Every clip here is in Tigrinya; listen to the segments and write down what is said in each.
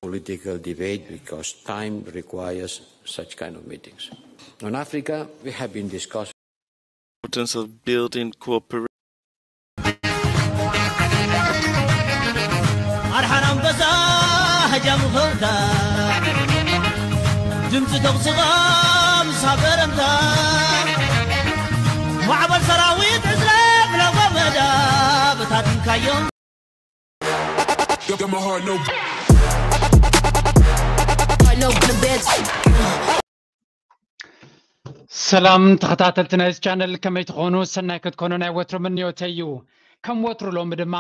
political debate because time requires such kind of meetings. On Africa, we have been discussing importance of building cooperation. ኣርሓን ኣንበሳ ህጃም ኸውታ ድምፂ ተኹስኻ ምስ ሃገረምታ ማዕበል ሰራዊት ዕዝለ ብለጎመዳ ብታቲንካዮም Got my heart no ሰላም ተኸታተልቲ ናይዚ ቻነል፣ ከመይ ትኾኑ? ሰናይ ክትኮኑ ናይ ወትሩ ምንዮተይ እዩ። ከም ወትሩ ሎሚ ድማ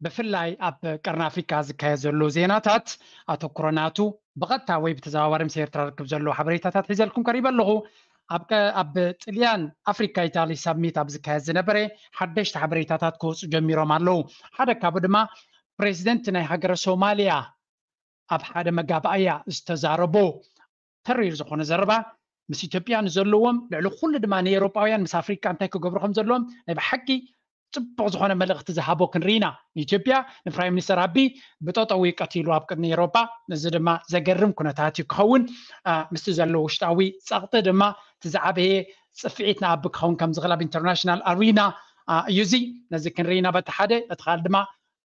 ብፍላይ ኣብ ቀርኒ ኣፍሪካ ዝካየድ ዘሎ ዜናታት ኣተኩሮ ናቱ ብቐጥታ ወይ ብተዘዋዋሪ ምስ ኤርትራ ርክብ ዘለዎ ሓበሬታታት ሒዘልኩም ቀሪበ ኣለኹ። ኣብ ቀ- ኣብ ጥልያን ኣፍሪካ ኢታሊ ሳሚት ኣብ ዝካየድ ዝነበረ ሓደሽቲ ሓበሬታታት ክወፁ ጀሚሮም ኣለዉ። ሓደ ካብኡ ድማ ፕሬዚደንት ናይ ሃገረ ሶማሊያ ኣብ ሓደ መጋባእያ ዝተዛረቦ ተሪር ዝኾነ ዘረባ ምስ ኢትዮጵያ ንዘለዎም ልዕሊ ኩሉ ድማ ንኤውሮጳውያን ምስ ኣፍሪካ እንታይ ክገብሩ ከም ዘለዎም ናይ ብሓቂ ፅቡቕ ዝኾነ መልእኽቲ ዝሃቦ ክንርኢ ኢና። ንኢትዮጵያ ንፕራይም ሚኒስተር ኣቢ ብጠጠዊ ቀቲሉ ኣብ ቅድሚ ኤውሮጳ። እዚ ድማ ዘገርም ኩነታት እዩ ክኸውን። ምስቲ ዘሎ ውሽጣዊ ፀቕጢ ድማ እቲ ዝዓበየ ፅፍዒት ንኣቢ ክኸውን ከም ዝኽእል ኣብ ኢንተርናሽናል ኣሪና እዩ። እዚ ነዚ ክንርኢ ኢና በቲ ሓደ። እቲ ካልእ ድማ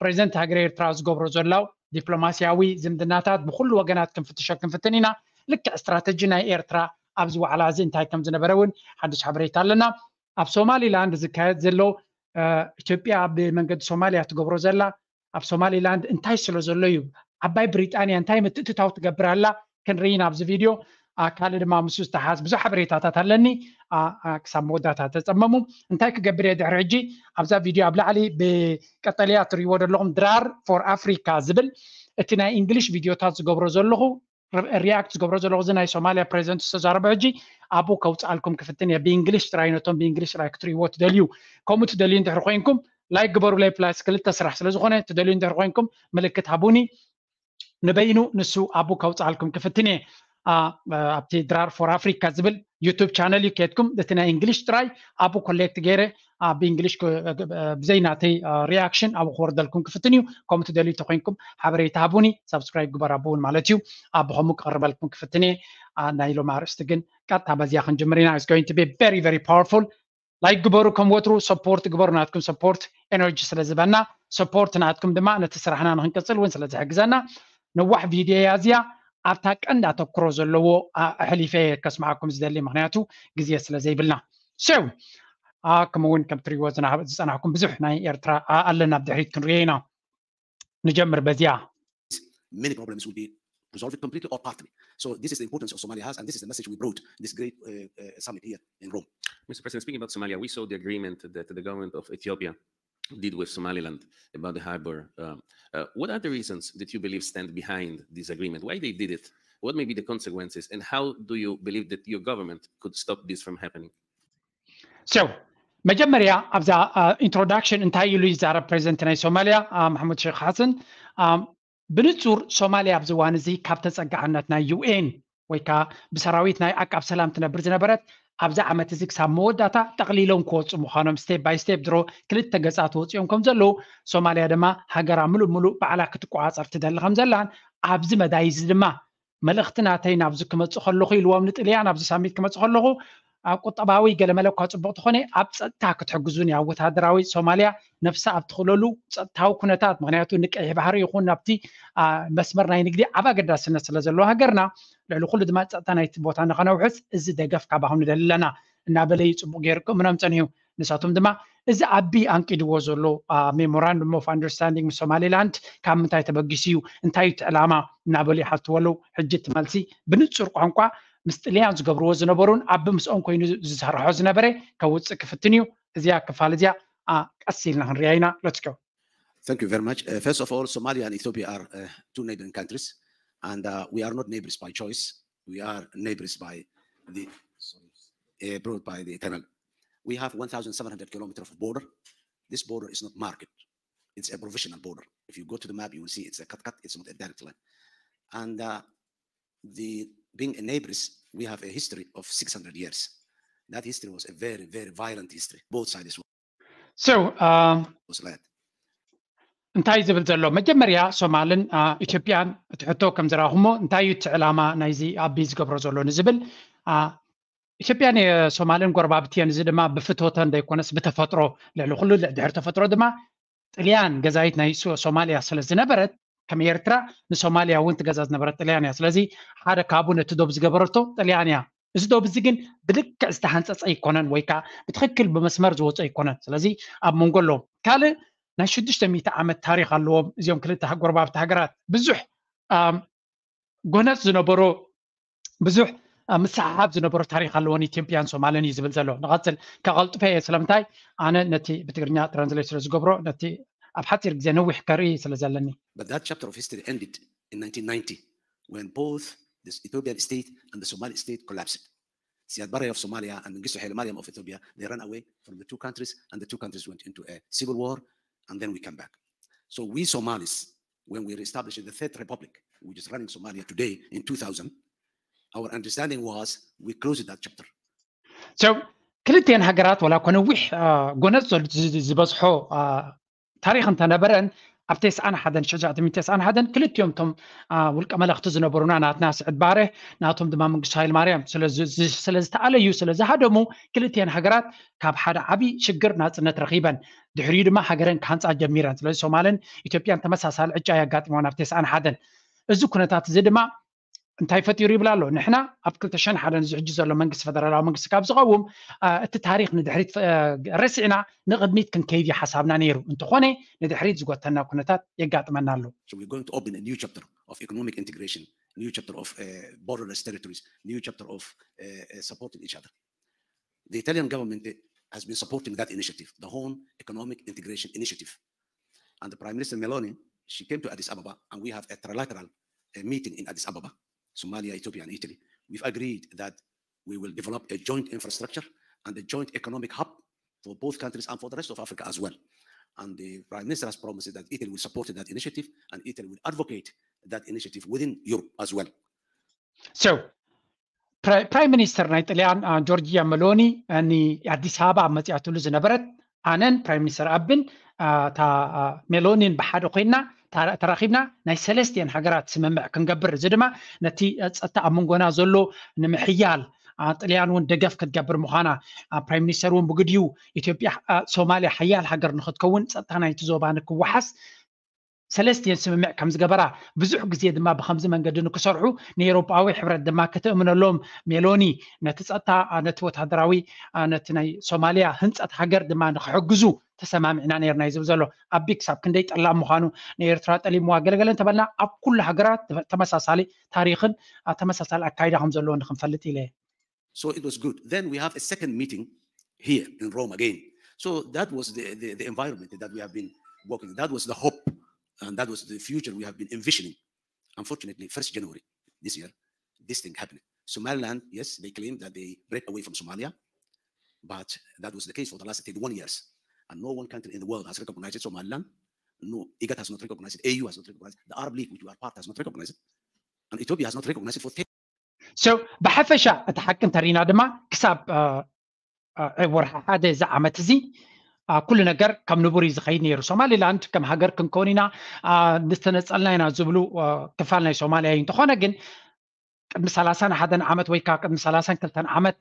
ፕሬዚደንት ሃገር ኤርትራ ዝገብሮ ዘሎ ዲፕሎማስያዊ ዝምድናታት ብኩሉ ወገናት ክንፍትሾ ክንፍትን ኢና። ልክዕ ስትራተጂ ናይ ኤርትራ ኣብዚ ዋዕላ እዚ እንታይ ከም ዝነበረ እውን ሓድሽ ሓበሬታ ኣለና። ኣብ ሶማሊላንድ ዝካየድ ዘሎ ኢትዮጵያ ብመንገዲ ሶማልያ ትገብሮ ዘላ ኣብ ሶማሊላንድ እንታይ ስለ ዘሎ እዩ? ዓባይ ብሪጣንያ እንታይ ምትእትታው ትገብር ኣላ? ክንርኢ ኢና ኣብዚ ቪድዮ። ካልእ ድማ ምስ ዝተሓዝ ብዙሕ ሓበሬታታት ኣለኒ። ክሳብ መወዳእታ ተፀመሙ። እንታይ ክገብር እየ ድሕሪ ሕጂ? ኣብዛ ቪድዮ ኣብ ላዕሊ ብቀጠልያ ትሪእዎ ዘለኹም ድራር ፎር ኣፍሪካ ዝብል እቲ ናይ እንግሊሽ ቪድዮታት ዝገብሮ ዘለኹ ሪያክት ዝገብሮ ዘለኹ እዚ ናይ ሶማሊያ ፕሬዚደንት ዝተዛረበ ሕጂ ኣብኡ ከውፅኣልኩም ክፍትን እየ። ብእንግሊሽ ጥራይ ነቶም ብእንግሊሽ ጥራይ ክትሪእዎ ትደልዩ። ከምኡ ትደልዩ እንድሕር ኮይንኩም ላይክ ግበሩለይ ፕላስ ክልተ ስራሕ ስለዝኾነ ትደልዩ እንድሕር ኮይንኩም ምልክት ሃቡኒ። ንበይኑ ንሱ ኣብኡ ከውፅኣልኩም ክፍትን እየ። ኣብቲ ድራር ፎር ኣፍሪካ ዝብል ዩቱብ ቻነል እዩ። ከድኩም እቲ ናይ እንግሊሽ ጥራይ ኣብኡ ኮሌክት ገይረ ብእንግሊሽ ብዘይ ናተይ ሪያክሽን ኣብኡ ክወርደልኩም ክፍትን እዩ። ከምኡ ትደልዩ ተኮይንኩም ሓበሬታ ሃቡኒ። ሳብስክራይብ ግበር ኣብኡ እውን ማለት እዩ። ኣብ ከምኡ ክቕርበልኩም ክፍትን እየ። ናይ ሎም ኣርእስቲ ግን ቀጥታ በዚያ ክንጅምር ኢና። It's going to be very very powerful. ላይክ ግበሩ፣ ከም ወትሩ ሰፖርት ግበሩ። ናትኩም ሰፖርት ኤነርጂ ስለ ዝበና፣ ሰፖርት ናትኩም ድማ ነቲ ስራሕና ንክንቅፅል እውን ስለ ዝሕግዘና ነዋሕ ቪድዮ እያ እዚያ። ኣብታ ቀንዲ ኣተኩሮ ዘለዎ ኣሕሊፈ ከስምዓኩም ዝደሊ፣ ምክንያቱ ግዜ ስለ ዘይብልና። So ከምኡ እውን ከም ትሪእዎ ዝፀናሕኩም ብዙሕ ናይ ኤርትራ ኣለና፣ ኣብ ድሕሪት ክንሪኦ ኢና። ንጀምር በዚያ። Many problems will be resolved completely or partly. So this is the importance of Somalia has, and this is the message we brought this great uh, uh, summit here in Rome. Mister President, speaking about Somalia, we saw the agreement that the government of Ethiopia did with Somaliland about the harbor. Um, uh, what are the reasons that you believe stand behind this agreement? Why they did it? What may be the consequences, and how do you believe that your government could stop this from happening? So መጀመርያ ኣብዛ ኢንትሮዳክሽን እንታይ ኢሉ ይዛረብ ፕሬዚደንት ናይ ሶማሊያ መሐሙድ ሼክ ሓሰን? ብንጹር ሶማሊያ ኣብዚ እዋን እዚ ካብ ተጸጋዕነት ናይ ዩኤን ወይ ከዓ ብሰራዊት ናይ ዓቃብ ሰላም ትነብር ዝነበረት ኣብዚ ዓመት እዚ ክሳብ መወዳእታ ጠቕሊሎም ክወፁ ምዃኖም ስቴፕ ባይ ስቴፕ ድሮ ክልተ ገጻት ወፂኦም ከም ዘለዉ፣ ሶማሊያ ድማ ሃገራ ምሉእ ምሉእ ባዕላ ክትቆፃፀር ትደሊ ከም ዘላን ኣብዚ መዳይ እዚ ድማ መልእኽቲ ናተይ ናብዚ ክመፅእ ከለኹ ኢልዎም ንጥልያን ኣብዚ ሳሚት ክመፅእ ከለኹ ኣብ ቁጠባዊ ገለመለ እኳ ፅቡቅ ተኾነ ኣብ ፀጥታ ክትሕግዙን ኣብ ወታደራዊ ሶማሊያ ነብሳ ኣብ ትኽእለሉ ፀጥታዊ ኩነታት፣ ምክንያቱ ንቀይሕ ባሕሪ ይኹን ናብቲ መስመር ናይ ንግዲ ዓብ ኣገዳስነት ስለ ዘለዎ ሃገርና ልዕሊ ኩሉ ድማ ፀጥታ ናይቲ ቦታ ንኸነውሕስ እዚ ደገፍ ካባኹም ንደሊ ኣለና እናበለ እዩ ፅቡቅ ገይሩ ክእምኖም ፀኒሑ። ንሳቶም ድማ እዚ ኣቢ ኣንቂድዎ ዘሎ ሜሞራንዱም ኦፍ ኣንደርስታንዲንግ ምስ ሶማሌላንድ ካብ ምንታይ ተበጊሱ እዩ? እንታይ እዩ እቲ ዕላማ? እናበሉ ይሓትዎ ኣለዉ። ሕጂ እቲ መልሲ ብንጹር ቋንቋ ምስ ጥልያን ዝገብርዎ ዝነበሩን ኣቢ ምስኦም ኮይኑ ዝሰርሖ ዝነበረ ከውጽእ ክፍትን እዩ። እዚኣ ክፋል እዚኣ ቀስ ኢልና ክንሪኣ ኢና። Let's go. Thank you very much. Uh, first of all, Somalia and Ethiopia are uh, two neighboring countries, and uh, we are not neighbors by choice. We are neighbors by the sorry, uh, brought by the eternal. We have one thousand seven hundred kilometers of border. This border is not marked. It's a provisional border. If you go to the map, you will see it's a cut cut. It's not a direct line. And uh, the being a neighbors, we have a history of six hundred years. That history was a very, very violent history. Both sides were So, um, was led. እንታይ ዝብል ዘሎ መጀመርያ ሶማልን ኢትዮጵያን እቲ ሕቶ ከም ዝረኹሞ እንታይ እዩ እቲ ዕላማ ናይዚ ኣቢ ዝገብሮ ዘሎ ንዝብል ኢትዮጵያን ሶማልን ጎረባብቲ እየን። እዚ ድማ ብፍትወተን ዘይኮነስ ብተፈጥሮ ልዕሊ ኩሉ ድሕሪ ተፈጥሮ ድማ ጥልያን ገዛኢት ናይ ሶማልያ ስለ ዝነበረት ከም ኤርትራ ንሶማልያ እውን ትገዛ ዝነበረት ጥልያን እያ። ስለዚ ሓደ ካብኡ ነቲ ዶብ ዝገበረቶ ጥልያን እያ። እዚ ዶብ እዚ ግን ብልክዕ ዝተሃንፀፀ ኣይኮነን ወይ ከዓ ብትክክል ብመስመር ዝወፀ ኣይኮነን። ስለዚ ኣብ መንጎ ኣለዎም ካልእ ናይ ሽዱሽተ ሚእቲ ዓመት ታሪክ ኣለዎም እዚኦም ክልተ ጎረባብቲ ሃገራት ብዙሕ ጎነፅ ዝነበሮ ብዙሕ ምስሓሓብ ዝነበሮ ታሪክ ኣለዎን ኢትዮጵያን ሶማልን እዩ ዝብል ዘሎ። ንቐፅል ከቐልጥፈ እየ ስለምንታይ ኣነ ነቲ ብትግርኛ ትራንስሌት ስለ ዝገብሮ ነቲ ኣብ ሓፂር ግዜ ነዊሕ ከርኢ ስለ ዘለኒ። But that chapter of history ended in nineteen ninety when both the Ethiopian state and the Somali state collapsed. Siad Barre of Somalia and Mengistu Haile Mariam of Ethiopia, they ran away from the two countries and the two countries went into a civil war and then we came back. So we Somalis, when we reestablished the Third Republic, which is running Somalia today in two thousand, our understanding was we closed that chapter. So ክልቲኤን ሃገራት ዋላ እኮ ነዊሕ ጎነፅ ዝበዝሖ ታሪክ እንተነበረን ኣብ ተስዓን ሓደን ሽዑ ተስዓን ሓደን ክልቲኦም እቶም ውልቀ መለኽቲ ዝነበሩና ናትና ስዕድ ባሬ ናቶም ድማ መንግስቱ ሃይለ ማርያም ስለዝተኣለዩ ስለዝሃደሙ ክልቲኤን ሃገራት ካብ ሓደ ዓብዪ ሽግር ናፅነት ረኺበን ድሕሪኡ ድማ ሃገረን ክሃንፃ ጀሚረን። ስለዚ ሶማልን ኢትዮጵያን ተመሳሳሊ ዕጫ የጋጥመን ኣብ ተስዓን ሓደን። እዚ ኩነታት እዚ ድማ እንታይ ፈጢሩ ይብል ኣሎ። ንሕና ኣብ ክልተ ሽሕን ሓደን እዚ ሕጂ ዘሎ መንግስቲ ፈደራላዊ መንግስቲ ካብ ዝቐውም እቲ ታሪክ ንድሕሪት ረሲዕና ንቕድሚት ክንከይድ እዩ ሓሳብና ነይሩ። እንተኾነ ንድሕሪት ዝጎተና ኩነታት የጋጥመና ኣሎ። So we're going to open a new chapter of economic integration, new chapter of borderless territories, new chapter of supporting each other. The Italian government has been supporting that initiative, the whole economic integration initiative. And the Prime Minister Meloni, she came to Addis Ababa, and we have a trilateral meeting in Addis Ababa, Somalia, Ethiopia, and Italy. We've agreed that we will develop a joint infrastructure and a joint economic hub for both countries and for the rest of Africa as well. And the Prime Minister has promised that Italy will support that initiative and Italy will advocate that initiative within Europe as well. So, ፕራይም ሚኒስተር ናይ ጥልያን ጆርጂያ መሎኒ ንኣዲስ ኣበባ ኣብ መፅኣትሉ ዝነበረት ኣነን ፕራይም ሚኒስተር ኣብን እታ ሜሎኒን ብሓደ ኮይና ተራኺብና ናይ ሰለስቲኤን ሃገራት ስምምዕ ክንገብር። እዚ ድማ ነቲ ፀጥታ ኣብ መንጎና ዘሎ ንምሕያል ጥልያን እውን ደገፍ ክትገብር ምዃና ፕራይም ሚኒስተር እውን ብግዲኡ ኢትዮጵያ ሶማልያ ሓያል ሃገር ንክትከውን ፀጥታ ናይቲ ዞባ ንክወሓስ ሰለስቲኤን ስምምዕ ከም ዝገበራ ብዙሕ ግዜ ድማ ብከምዚ መንገዲ ንክሰርሑ ንኤሮጳዊ ሕብረት ድማ ክትእምነሎም ሜሎኒ ነቲ ፀጥታ ነቲ ወታደራዊ ነቲ ናይ ሶማልያ ህንፀት ሃገር ድማ ንክሕግዙ ተሰማሚዕና ነርና እዩ ዝብል ዘሎ። ኣቢ ክሳብ ክንደይ ጠላም ምዃኑ ንኤርትራ ጠሊምዋ ገለገለ እንተበልና ኣብ ኩሉ ሃገራት ተመሳሳሊ ታሪክን ተመሳሳሊ ኣካይዳ ከም ዘለዎ ንክንፈልጥ ኢለ። So it was good. Then we have a second meeting here in Rome again. So that was the, the, the environment that we have been working. That was the hope and that was the future we have been envisioning. Unfortunately, first January this year, this thing happened. Somaliland, yes, they claim that they break away from Somalia, but that was the case for the last thirty-one years. And no one country in the world has recognized Somaliland. No, IGAD has not recognized, A U has not recognized, the Arab League, which we are part, has not recognized, and Ethiopia has not recognized it for thirty. So ብሓፈሻ እቲ ሓቂ እንተሪና ድማ ክሳብ ወርሒ ሓደ እዚ ዓመት እዚ ኩሉ ነገር ከም ንቡር እዩ ዝኸይድ ነይሩ። ሶማሊላንድ ከም ሃገር ክንከውን ኢና ዝተነፀልና ኢና ዝብሉ ክፋል ናይ ሶማልያ እዩ። እንተኾነ ግን ቅድሚ ሰላሳን ሓደን ዓመት ወይ ከዓ ቅድሚ ሰላሳን ክልተን ዓመት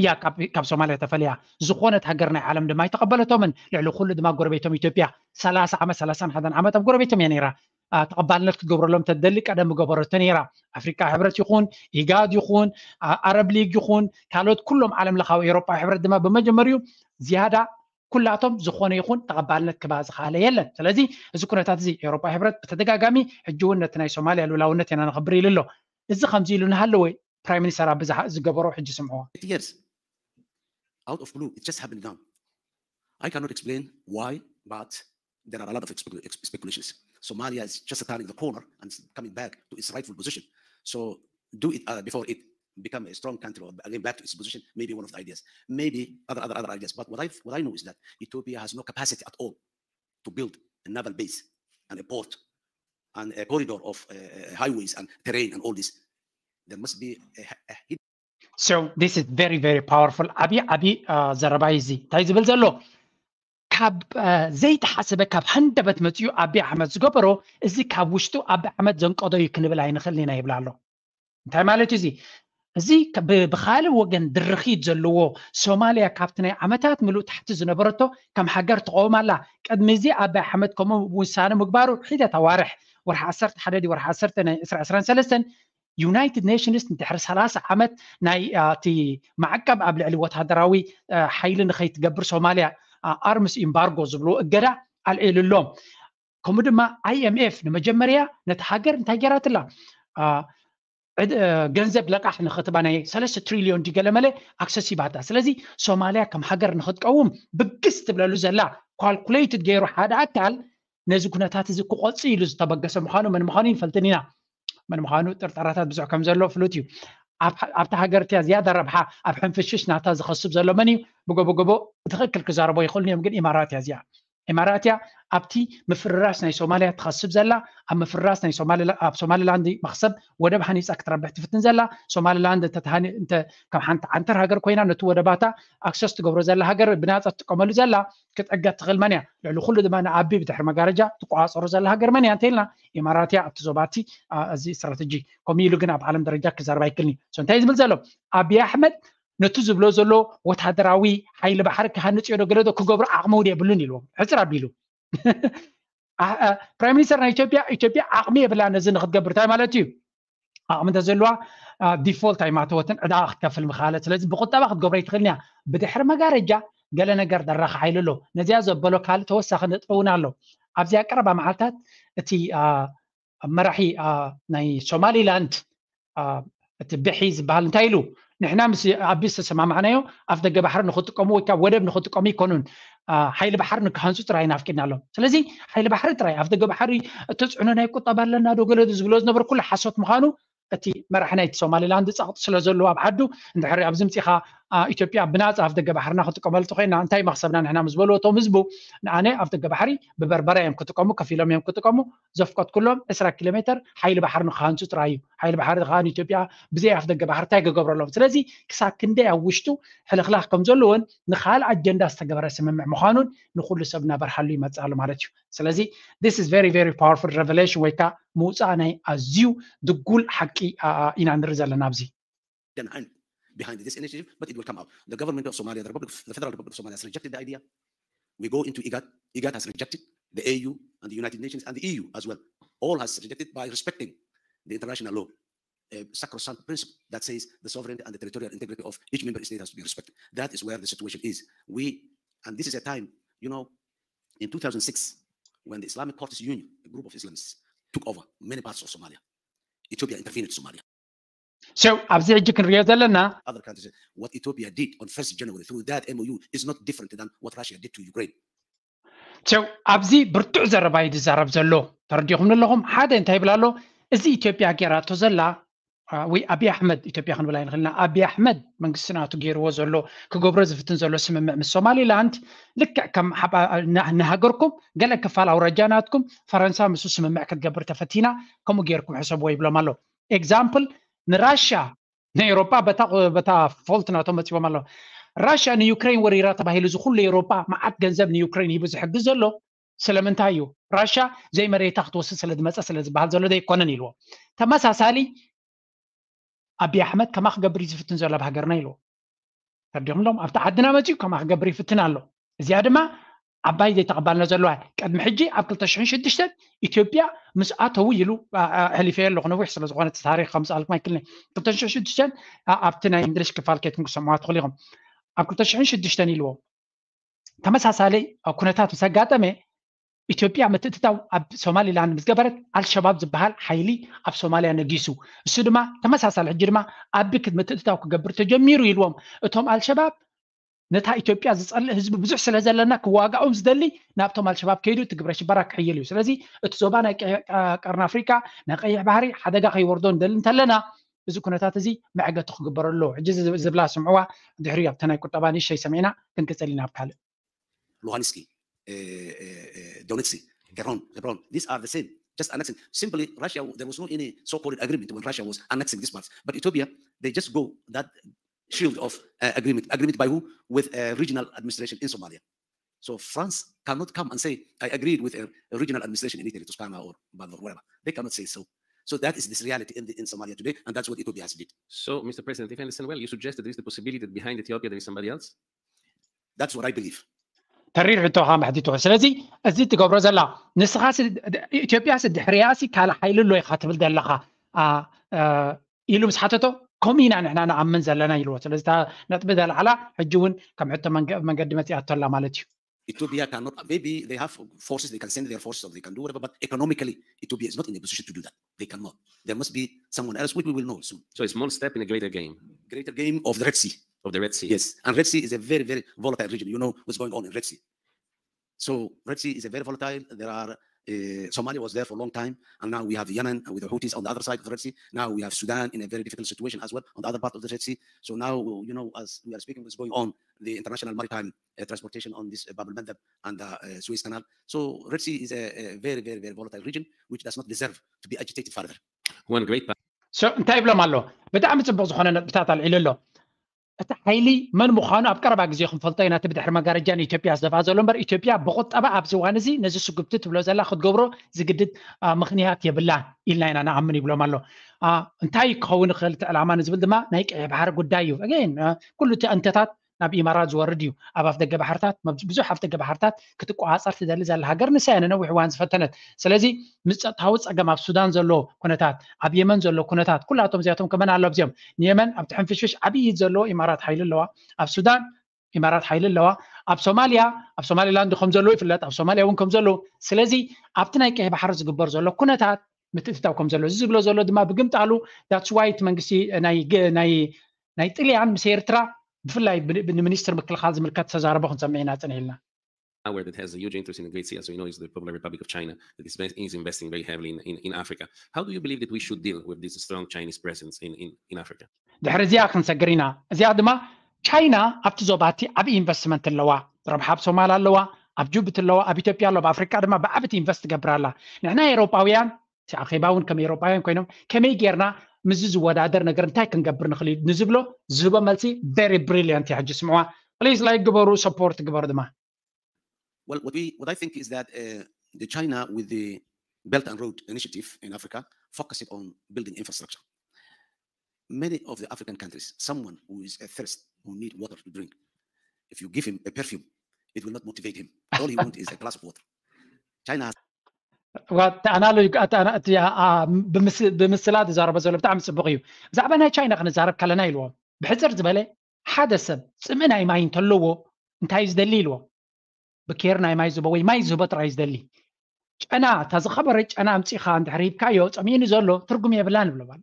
እያ ካብ ሶማልያ ተፈልያ። ዝኾነት ሃገር ናይ ዓለም ድማ ኣይተቐበለቶምን። ልዕሊ ኩሉ ድማ ጎረቤቶም ኢትዮጵያ ሰላሳ ዓመት ሰላሳን ሓደን ዓመት ኣብ ጎረቤቶም እያ ነይራ። ተቐባልነት ክትገብረሎም ተደሊ ቀደም ገበረቶ ነይራ። ኣፍሪካ ሕብረት ይኹን ኢጋድ ይኹን ኣረብ ሊግ ይኹን ካልኦት ኩሎም ዓለም ለኻዊ ኤሮጳ ሕብረት ድማ ብመጀመሪኡ ዝያዳ ኩላቶም ዝኾነ ይኹን ተቐባልነት ክባ ዝኸኣለ የለን። ስለዚ እዚ ኩነታት እዚ ኤሮጳ ሕብረት ብተደጋጋሚ ሕጂ እውን ነቲ ናይ ሶማልያ ልውላውነት ኢና ነኽብር ኢሉ ኣሎ። እዚ ከምዚ ኢሉ እናሃለወ ፕራይም ሚኒስተር ኣቢ ዝገበሮ ሕጂ ስምዕዎ። Years out of blue, it just happened now. I cannot explain why, but there are a lot of speculations. Somalia is just turning the corner and coming back to its rightful position. So do it uh, before it become a strong country or again back to its position, maybe one of the ideas, maybe other other other ideas. But what I what I know is that Ethiopia has no capacity at all to build a naval base and a port and a corridor of uh, highways and terrain and all this. There must be a, a So this is very very powerful. ዓብዪ ዓብዪ ዘረባ እዩ እዚ። እንታይ ዝብል ዘሎ ካብ ዘይተሓሰበ ካብ ሃንደበት መፅኡ ኣቢ ኣሕመድ ዝገበሮ፣ እዚ ካብ ውሽጡ ኣቢ ኣሕመድ ዘንቀዶ እዩ ክንብል ኣይንኽእልን ኢና ይብል ኣሎ። እንታይ ማለት እዩ እዚ? እዚ ብኻልእ ወገን ድርኺት ዘለዎ፣ ሶማልያ ካብቲ ናይ ዓመታት ምሉእ ታሕቲ ዝነበረቶ ከም ሃገር ትቐውም ኣላ። ቅድሚ እዚ ኣቢ ኣሕመድ ከምኡ ውሳነ ምግባሩ ሒደት ኣዋርሕ፣ ወርሒ ዓሰርተ ሓደ ድዩ ወርሒ ዓሰርተ ናይ ዕስራ ዕስራን ሰለስተን፣ ዩናይትድ ኔሽንስ ንድሕሪ ሰላሳ ዓመት ናይ እቲ ማዕቀብ ኣብ ልዕሊ ወታደራዊ ሓይሊ ንኸይትገብር ሶማልያ፣ ኣርምስ ኢምባርጎ ዝብልዎ እገዳ ኣልዒሉሎም። ከምኡ ድማ ኣይኤምኤፍ ንመጀመርያ ነቲ ሃገር እንታይ ገይራትላ? ገንዘብ ለቃሕ ንኸትባ ናይ ሰለስተ ትሪልዮን ድገለመለ ኣክሰስ ይባታ። ስለዚ ሶማልያ ከም ሃገር ንኽትቀውም ብግስ ትብለሉ ዘላ፣ ካልኩሌትድ ገይሩ ሓደ ኣካል ነዚ ኩነታት እዚ ክቆፅ ኢሉ ዝተበገሰ ምዃኑ መን ምዃኑ ይንፈልጥን ኢና። መን ምዃኑ ጥርጠራታት ብዙሕ ከም ዘሎ ፍሉጥ እዩ። ኣብታ ሃገር እቲያ ዝያዳ ረብሓ ኣብ ሕንፍሽሽ ናታ ዝኸስብ ዘሎ መን እዩ? ብጎቦ ጎቦ ብትኽክል ክዛረቦ ይኽእሉ እዮም፣ ግን ኢማራት እያ እዚኣ። ኢማራት እያ ኣብቲ ምፍርራስ ናይ ሶማልያ ትኸስብ ዘላ፣ ኣብ ምፍርራስ ናይ ኣብ ሶማሊላንድ መኽሰብ ወደብ ሃኒፃ ክትረብሕ ትፍትን ዘላ። ሶማሊላንድ ከም ሓንቲ ዓንተር ሃገር ኮይና ነቲ ወደባታ ኣክሰስ ትገብሮ ዘላ ሃገር ብናፃ ትጥቀመሉ ዘላ ክትዕገት ትኽእል መን እያ? ልዕሊ ኩሉ ድማ ንኣቢ ብድሕሪ መጋረጃ ትቆፃፀሮ ዘላ ሃገር መን እያ እንተኢልና ኢማራት እያ። ኣብቲ ዞባ እቲ እዚ ስትራተጂ ከምኡ ኢሉ ግን ኣብ ዓለም ደረጃ ክዛረብ ኣይክልኒ። እንታይ ዝብል ዘሎ ኣቢ ኣሕመድ ነቲ ዝብሎ ዘሎ ወታደራዊ ሓይሊ ባሕሪ ክሃንፅ ዮ ዶ ገለ ዶ ክገብሮ ዓቕሚ እውን የብሉን ኢልዎም ሕፅር ኣቢሉ። ፕራይም ሚኒስተር ናይ ኢትዮጵያ፣ ኢትዮጵያ ዓቕሚ የብላ ነዚ ንክትገብር። እንታይ ማለት እዩ? ዓቕሚ እንተዘለዋ ዲፎልት ኣይማተወትን ዕዳ ክትከፍል ምኻለት። ስለዚ ብቁጠባ ክትገብሮ ኣይትኽእልን እያ። ብድሕሪ መጋረጃ ገለ ነገር ደራኺ ሓይሊ ኣሎ። ነዚያ ዘበሎ ካልእ ተወሳኺ ነጥቢ እውን ኣሎ። ኣብዚኣ ቀረባ መዓልታት እቲ መራሒ ናይ ሶማሊላንድ እቲ ብሒ ዝበሃል እንታይ ኢሉ? ንሕና ምስ ኣቢ ዝተሰማማዕናዮ ኣፍ ደገ ባሕሪ ንክጥቀሙ ወይ ከዓ ወደብ ንክጥቀሙ ይኮኑን ሓይሊ ባሕሪ ንክሃንፁ ጥራይ ናፍቂድና ኣሎ። ስለዚ ሓይሊ ባሕሪ ጥራይ ኣፍ ደገ ባሕሪ እተፅዕኖ ናይ ቁጠባ ኣለና ዶ ገለ ዝብሎ ዝነበር ኩሉ ሓሶት ምዃኑ እቲ መራሒ ናይቲ ሶማሊላንድ ፀቕጢ ስለ ዘለዎ ኣብ ዓዱ እንድሕሪ ኣብዚ ምፂኻ ኢትዮጵያ ብናፃ ኣፍ ደገ ባሕርና ክጥቀመሉ ተኮይና እንታይ መክሰብና ንሕና ምስ በልዎ እቶም ህዝቡ ንኣነ ኣፍ ደገ ባሕሪ ብበርበራ እዮም ክጥቀሙ ከፊሎም እዮም ክጥቀሙ ዘፍቀድኩሎም ዕስራ ኪሎ ሜትር ሓይሊ ባሕሪ ንክሃንፁ ጥራይ እዩ። ሓይሊ ባሕሪ ከዓ ንኢትዮጵያ ብዘይ ኣፍ ደገ ባሕሪ እንታይ ክገብረሎም? ስለዚ ክሳብ ክንደይ ኣብ ውሽጡ ሕልኽላኽ ከም ዘለዎን ንካልእ ኣጀንዳ ዝተገበረ ስምምዕ ምዃኑን ንኩሉ ሰብ እናበርሃሉ ይመፅእ ኣሎ ማለት እዩ። ስለዚ this is very very powerful revelation ወይ ከዓ ምውፃእ ናይ ኣዝዩ ድጉል ሓቂ ኢና ንርኢ ዘለና ኣብዚ። Behind, behind this initiative, but it will come out. The government of Somalia, the Republic, the Federal Republic of Somalia has rejected the idea. We go into IGAD. IGAD has rejected. The A U and the United Nations and the E U as well. All has rejected by respecting the international law, a sacrosanct principle that says the sovereignty and the territorial integrity of each member state has to be respected. That is where the situation is. We, and this is a time, you know, in two thousand six, when the Islamic Courts Union, a group of Islamists, took over many parts of Somalia, Ethiopia intervened to Somalia. So ኣብዚ ሕጂ ክንሪኦ ዘለና other countries, what Ethiopia did on first January through that M O U is not different than what Russia did to Ukraine. So ኣብዚ ብርቱዕ ዘረባ እዩ ዝዛረብ ዘሎ። ተረዲኹም ኣለኹም? ሓደ እንታይ ይብል ኣሎ? እዚ ኢትዮጵያ ገይራቶ ዘላ ወይ ኣቢ ኣሕመድ ኢትዮጵያ ክንብል ኣይንኽእልና። ኣቢ ኣሕመድ መንግስቲ ናቱ ገይርዎ ዘሎ ክገብሮ ዝፍትን ዘሎ ስምምዕ ምስ ሶማሊላንድ ልክዕ ከም ንሃገርኩም ገለ ክፋል ኣውራጃ ናትኩም ፈረንሳ ምስ ስምምዕ ክትገብር ተፈቲና ከምኡ ገይርኩም ሕሰብዎ ይብሎም ኣሎ። ኤግዛምፕል ንራሻ ንኤውሮጳ በታ ፎልት ናቶም መፂዎም ኣለዉ። ራሽያ ንዩክሬን ወሪራ ተባሂሉ እዚ ኩሉ ኤውሮጳ መዓት ገንዘብ ንዩክሬን ሂቡ ዝሕግዝ ዘሎ ስለምንታይ እዩ? ራሽያ ዘይመሬታ ክትወስድ ስለ ዝመፀ ስለ ዝበሃል ዘሎ ዘይኮነን ኢልዎ። ተመሳሳሊ ኣቢ ኣሕመድ ከማ ክገብር እዩ ዝፍትን ዘሎ ኣብ ሃገርና ኢልዎ። ተርዲኹም ሎም ኣብቲ ዓድና መፂኡ ከማ ክገብር ይፍትን ኣሎ። እዚኣ ድማ ዓባይ ዘይተቐባልነት ዘለዋ። ቅድሚ ሕጂ ኣብ ክልተ ሽሕን ሽዱሽተን ኢትዮጵያ ምስ ኣተዉ ኢሉ ሕሊፈዮ ኣለኹ ነዊሕ ስለ ዝኾነ እቲ ታሪክ ከምፅኣልኩም ኣይክልኒ። ክልተ ሽሕን ሽዱሽተን ኣብቲ ናይ እንግሊሽ ክፋል ከይትኩም ክሰምዋ ትኽእሉ ኢኹም። ኣብ ክልተ ሽሕን ሽዱሽተን ኢልዎ ተመሳሳሊ ኩነታት ምስ ኣጋጠመ ኢትዮጵያ ምትእትታው ኣብ ሶማሊላንድ ምስ ገበረት ኣልሸባብ ዝበሃል ሓይሊ ኣብ ሶማሊያ ነጊሱ። እሱ ድማ ተመሳሳሊ ሕጂ ድማ ኣቢ ምትእትታው ክገብር ተጀሚሩ ኢልዎም። እቶም ኣልሸባብ ነታ ኢትዮጵያ ዝፀልእ ህዝቢ ብዙሕ ስለ ዘለና ክዋጋኦም ዝደሊ ናብቶም ኣልሸባብ ከይዱ እቲ ግብረ ሽበራ ክሕይል እዩ። ስለዚ እቲ ዞባ ናይ ቀርኒ ኣፍሪካ ናይ ቀይሕ ባህሪ ሓደጋ ከይወርዶ ንደሊ እንተለና እዚ ኩነታት እዚ መዕገቲ ክግበረሉ ሕጂ ዝብላ ስምዕዋ ድሕሪ ኣብቲ ናይ ቁጠባ ንእሽተይ ሰሚዕና ክንቅፅል ኢና ኣብ ካልእ Luhansk, Donetsk, Kherson, Hebron. These are the same. Just annexing. Simply, Russia, there was no any so-called agreement when Russia was annexing these parts. But Ethiopia, they just go that shield of uh, agreement. Agreement by who? With a regional administration in Somalia. So France cannot come and say, "I agreed with a regional administration in Italy, Toscana or Baldur, whatever." They cannot say so. So that is this reality in, the, in Somalia today, and that's what Ethiopia has did. So, Mister President, if I understand well, you suggested there is the possibility that behind Ethiopia there is somebody else? That's what I believe. ተሪር ሕቶኻ መሕቲትዎ። ስለዚ እዚ ትገብሮ ዘላ ንስኻ ኢትዮጵያ ስድሕርያሲ ካልእ ሓይሊ ኣሎ ኢኻ ትብል ዘለኻ ኢሉ ምስ ሓተቶ፣ ከምኡ ኢና ንሕና ንኣምን ዘለና ኢልዎ። ስለዚ ነጥቢ ዘልዓላ ሕጂ እውን ከም ሕቶ መንገዲ መፅኣቶላ ማለት እዩ። Ethiopia cannot, maybe they have forces, they can send their forces or they can do whatever, but economically, Ethiopia is not in a position to do that. They cannot. There must be someone else, which we will know soon. So a small step in a greater game. Greater game of the Red Sea. Of the Red Sea. Yes, and Red Sea is a very, very volatile region. You know what's going on in Red Sea. So Red Sea is a very volatile. There are uh, Somalia was there for a long time, and now we have Yemen with the Houthis on the other side of the Red Sea. Now we have Sudan in a very difficult situation as well on the other part of the Red Sea. So now, you know, as we are speaking, what's going on, the international maritime uh, transportation on this uh, Bab al Mandab and the uh, Suez Canal. So Red Sea is a, a very, very, very volatile region which does not deserve to be agitated further. One great so እንታይ ይብሎም ኣሎ? ብጣዕሚ ፅቡቅ ዝኾነ ነጥብታት ኣልዒሉ ኣሎ። እቲ ሓይሊ መን ምዃኑ ኣብ ቀረባ ግዜ ክንፈልጦ ኢና። እቲ ብድሕሪ መጋረጃ ንኢትዮጵያ ዝደፍኣ ዘሎ እምበር፣ ኢትዮጵያ ብቁጠባ ኣብዚ እዋን እዚ ነዚ ስጉምቲ ትብሎ ዘላ ክትገብሮ ዝግድድ ምኽንያት የብላን ኢልና ኢና ንኣምን ይብሎም ኣሎ። እንታይ ክኸውን ይኽእል እቲ ዕላማ ንዝብል ድማ ናይ ቀይሕ ባሕሪ ጉዳይ እዩ። ኣገይን ኩሉ እቲ ኣንተታት ናብ ኢማራት ዝወርድ እዩ። ኣብ ኣፍደገ ባሕርታት ብዙሕ ኣፍደገ ባሕርታት ክትቆፃፀር ትደሊ ዘላ ሃገር ንሳ እያ ንነዊሕ እዋን ዝፈተነት። ስለዚ ምስ ፀጥታዊ ፀገም ኣብ ሱዳን ዘሎ ኩነታት፣ ኣብ የመን ዘሎ ኩነታት፣ ኩላቶም እዚኣቶም ከመን ኣሎ ኣብዚኦም ንየመን ኣብቲ ሕንፍሽፍሽ ዓብዪ ኢድ ዘለዎ ኢማራት ሓይሊ ኣለዋ። ኣብ ሱዳን ኢማራት ሓይሊ ኣለዋ። ኣብ ሶማልያ ኣብ ሶማሊላንድ ከም ዘለዉ ይፍለጥ፣ ኣብ ሶማልያ እውን ከም ዘለዉ። ስለዚ ኣብቲ ናይ ቀይሕ ባሕሪ ዝግበር ዘሎ ኩነታት ምትእትታው ከም ዘሎ እዚ ዝብሎ ዘሎ ድማ ብግምጣሉ that's why እቲ መንግስቲ ናይ ጥልያን ምስ ኤርትራ ብፍላይ ንሚኒስትር ምክልኻል ዝምልከት ተዛረቦ ክንሰምዕ ኢና ጸኒሕልና። Power that has a huge interest in the Great Sea, as we know, is the Popular Republic of China that is, is investing very heavily in, in, in Africa. How do you believe that we should deal with this strong Chinese presence in, in, in Africa? ድሕሪ እዚኣ ክንሰግር ኢና። እዚኣ ድማ ቻይና ኣብቲ ዞባ እቲ ዓብዪ ኢንቨስትመንት ኣለዋ። ረብሓ ኣብ ሶማል ኣለዋ፣ ኣብ ጅቡቲ ኣለዋ፣ ኣብ ኢትዮጵያ ኣለዋ፣ ኣብ ኣፍሪካ ድማ ብዓብቲ ኢንቨስት ትገብር ኣላ። ንሕና ኤውሮጳውያን እቲ ኣኼባ እውን ከም ኤውሮጳውያን ኮይኖም ከመይ ጌርና ምስዚ ዝወዳደር ነገር እንታይ ክንገብር ንኽእል ንዝብሎ ዝህቦ መልሲ very brilliant እዩ። ሕጂ ስምዕዋ please like ግበሩ፣ support ግበሩ ድማ። Well, what we what I think is that uh, the China with the Belt and Road Initiative in Africa focused on building infrastructure. Many of the African countries, someone who is athirst, who need water to drink, if you give him a perfume, it will not motivate him. All he wants is a glass of water. China has ኣናሎጂ ብምስላ ዝዛረበ ዘሎ ብጣዕሚ ፅቡቅ እዩ። ብዛዕባ ናይ ቻይና ክንዛረብ ከለና ኢልዎም ብሕፅር ዝበለ ሓደ ሰብ ፅምእ ናይ ማይ እንተለዎ እንታይ እዩ ዝደሊ ኢልዎም። ብኬር ናይ ማይ ዝህቦ ወይ ማይ ዝህቦ ጥራይ ዝደሊ። ጨና እታ ዝኸበረ ጨና ኣምፂኻ እንድሕር ሂብካዮ ፀሚእኒ ዘሎ ትርጉም የብላን ይብሎም ኣሎ።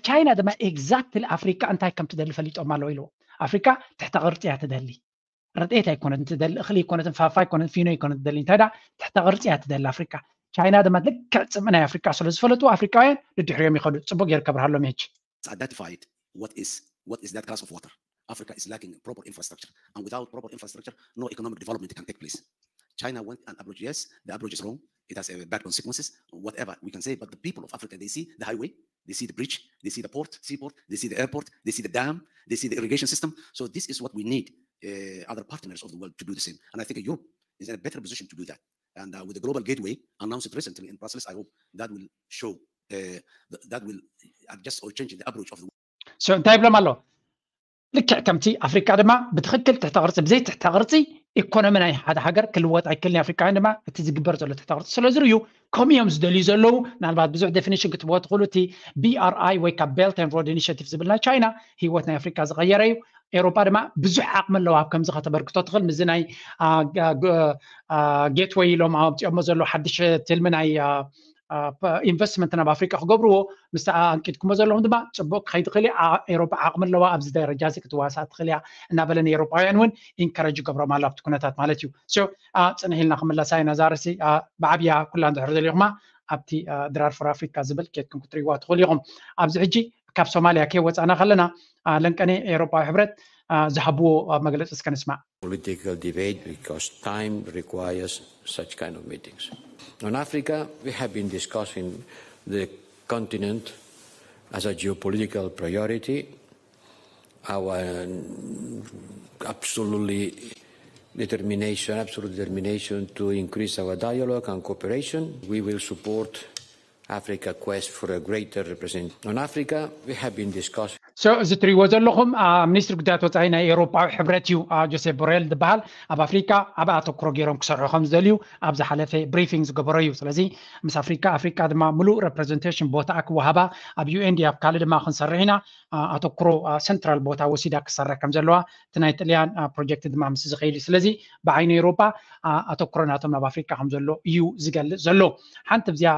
ቻይና ድማ exactly ኣፍሪካ እንታይ ከም ትደሊ ፈሊጦም ኣለዉ ኢልዎም። ኣፍሪካ ትሕተ ቅርፂ እያ ትደሊ። ረድኤት ኣይኮነትን ትደሊ፣ እኽሊ ኣይኮነትን፣ ፋፋ ኣይኮነትን፣ ፊኖ ኣይኮነትን ትደሊ። እንታይ ደኣ ትሕተ ቅርፂ እያ ትደሊ ኣፍሪካ። ቻይና ድማ ልክዕ ፅምእ ናይ ኣፍሪካ ስለ ዝፈለጡ ኣፍሪካውያን ድድሕሪኦም ይኸዱ። ፅቡቅ ጌርካ ኣብርሃሎም። ሕጂ identified what is what is that glass of water. Africa is lacking proper infrastructure, and without proper infrastructure, no economic development can take place. China went and approached, yes, the approach is wrong. It has uh, bad consequences, whatever we can say. But the people of Africa, they see the highway, they see the bridge, they see the port, seaport, they see the airport, they see the dam, they see the irrigation system. So this is what we need uh, other partners of the world to do the same. And I think Europe is in a better position to do that. And uh, with the Global Gateway announced recently in Brussels, I hope that will show uh, that will adjust or change the approach of the so እንታይ ይብሎም ኣሎ? ልክዕ ከምቲ ኣፍሪካ ድማ ብትኽክል ትሕተ ቅርፂ ብዘይ ትሕተ ቅርፂ ኢኮኖሚ ናይ ሓደ ሃገር ክልወጥ ኣይክልን። ኣፍሪካውያን ድማ እቲ ዝግበር ዘሎ ትሕተ ቅርፂ ስለ ዝርእዩ ከምኡ እዮም ዝደልዩ ዘለዉ። ምናልባት ብዙሕ definition ክትብዎ ትኽእሉ። እቲ BRI ወይ ካብ Belt and Road Initiative ዝብል ናይ ቻይና ህይወት ናይ ኣፍሪካ ዝቐየረ እዩ። ኤውሮጳ ድማ ብዙሕ ዓቕሚ ኣለዋ ኣብ ከምዚ ከተበርክቶ ትኽእል። ምስዚ ናይ gateway ኢሎም ኣውፅኦሞ ዘለዉ ሓድሽ ትልሚ ናይ ኢንቨስትመንት ናብ ኣፍሪቃ ክገብርዎ ምስ ኣንቂድኩሞ ዘለኹም ድማ ፅቡቅ ክኸይድ ይኽእል እዩ። ኤሮፓ ዓቕሚ ኣለዋ ኣብዚ ደረጃ እዚ ክትዋሳእ ትኽእል እያ እናበለ ንኤሮፓውያን እውን ኢንከረጅ ይገብሮም ኣሎ ኣብቲ ኩነታት ማለት እዩ። ፅንሕ ኢልና ክምለሳ ኢና። እዛ ርእሲ ብዓብያ ኩላ እንድሕር ደሊኹማ ኣብቲ ድራር ፎር ኣፍሪካ ዝብል ኬድኩም ክትሪእዋ ትኽእሉ ኢኹም። ኣብዚ ሕጂ ካብ ሶማልያ ከይወፃእና ከለና ለንቀኔ ኤሮፓዊ ሕብረት ዝሃብዎ መግለፂ እስከ ንስማዕ። Political debate because time requires such kind of meetings. On Africa, we have been discussing the continent as a geopolitical priority, our absolutely Determination, absolute determination to increase our dialogue and cooperation. We will support Africa quest for a greater representation. On Africa, we have been discussing. So, እዚ ትሪእዎ ዘለኹም ሚኒስትሪ ጉዳያት ወፃኢ ናይ ኤውሮጳዊ ሕብረት እዩ። ጆሴፍ ቦሬል ዝበሃል ኣብ ኣፍሪካ ዓብ ኣተኩሮ ገይሮም ክሰርሑ ከም ዝደልዩ ኣብ ዝሓለፈ ብሪፊንግ ዝገበሮ እዩ። ስለዚ ምስ ኣፍሪካ ኣፍሪካ ድማ ምሉእ ሬፕሬዘንቴሽን ቦታ ክወሃባ ኣብ ዩኤን ድያ ኣብ ካልእ ድማ ክንሰርሕ ኢና። ኣተኩሮ ሰንትራል ቦታ ወሲዳ ክሰርሕ ከም ዘለዋ እቲ ናይ ጥልያን ፕሮጀክት ድማ ምስ ዝኸይል እዩ። ስለዚ ብዓይኒ ኤውሮጳ ኣተኩሮ ናቶም ናብ ኣፍሪካ ከም ዘሎ እዩ ዝገልፅ ዘሎ። ሓንቲ ብዚኣ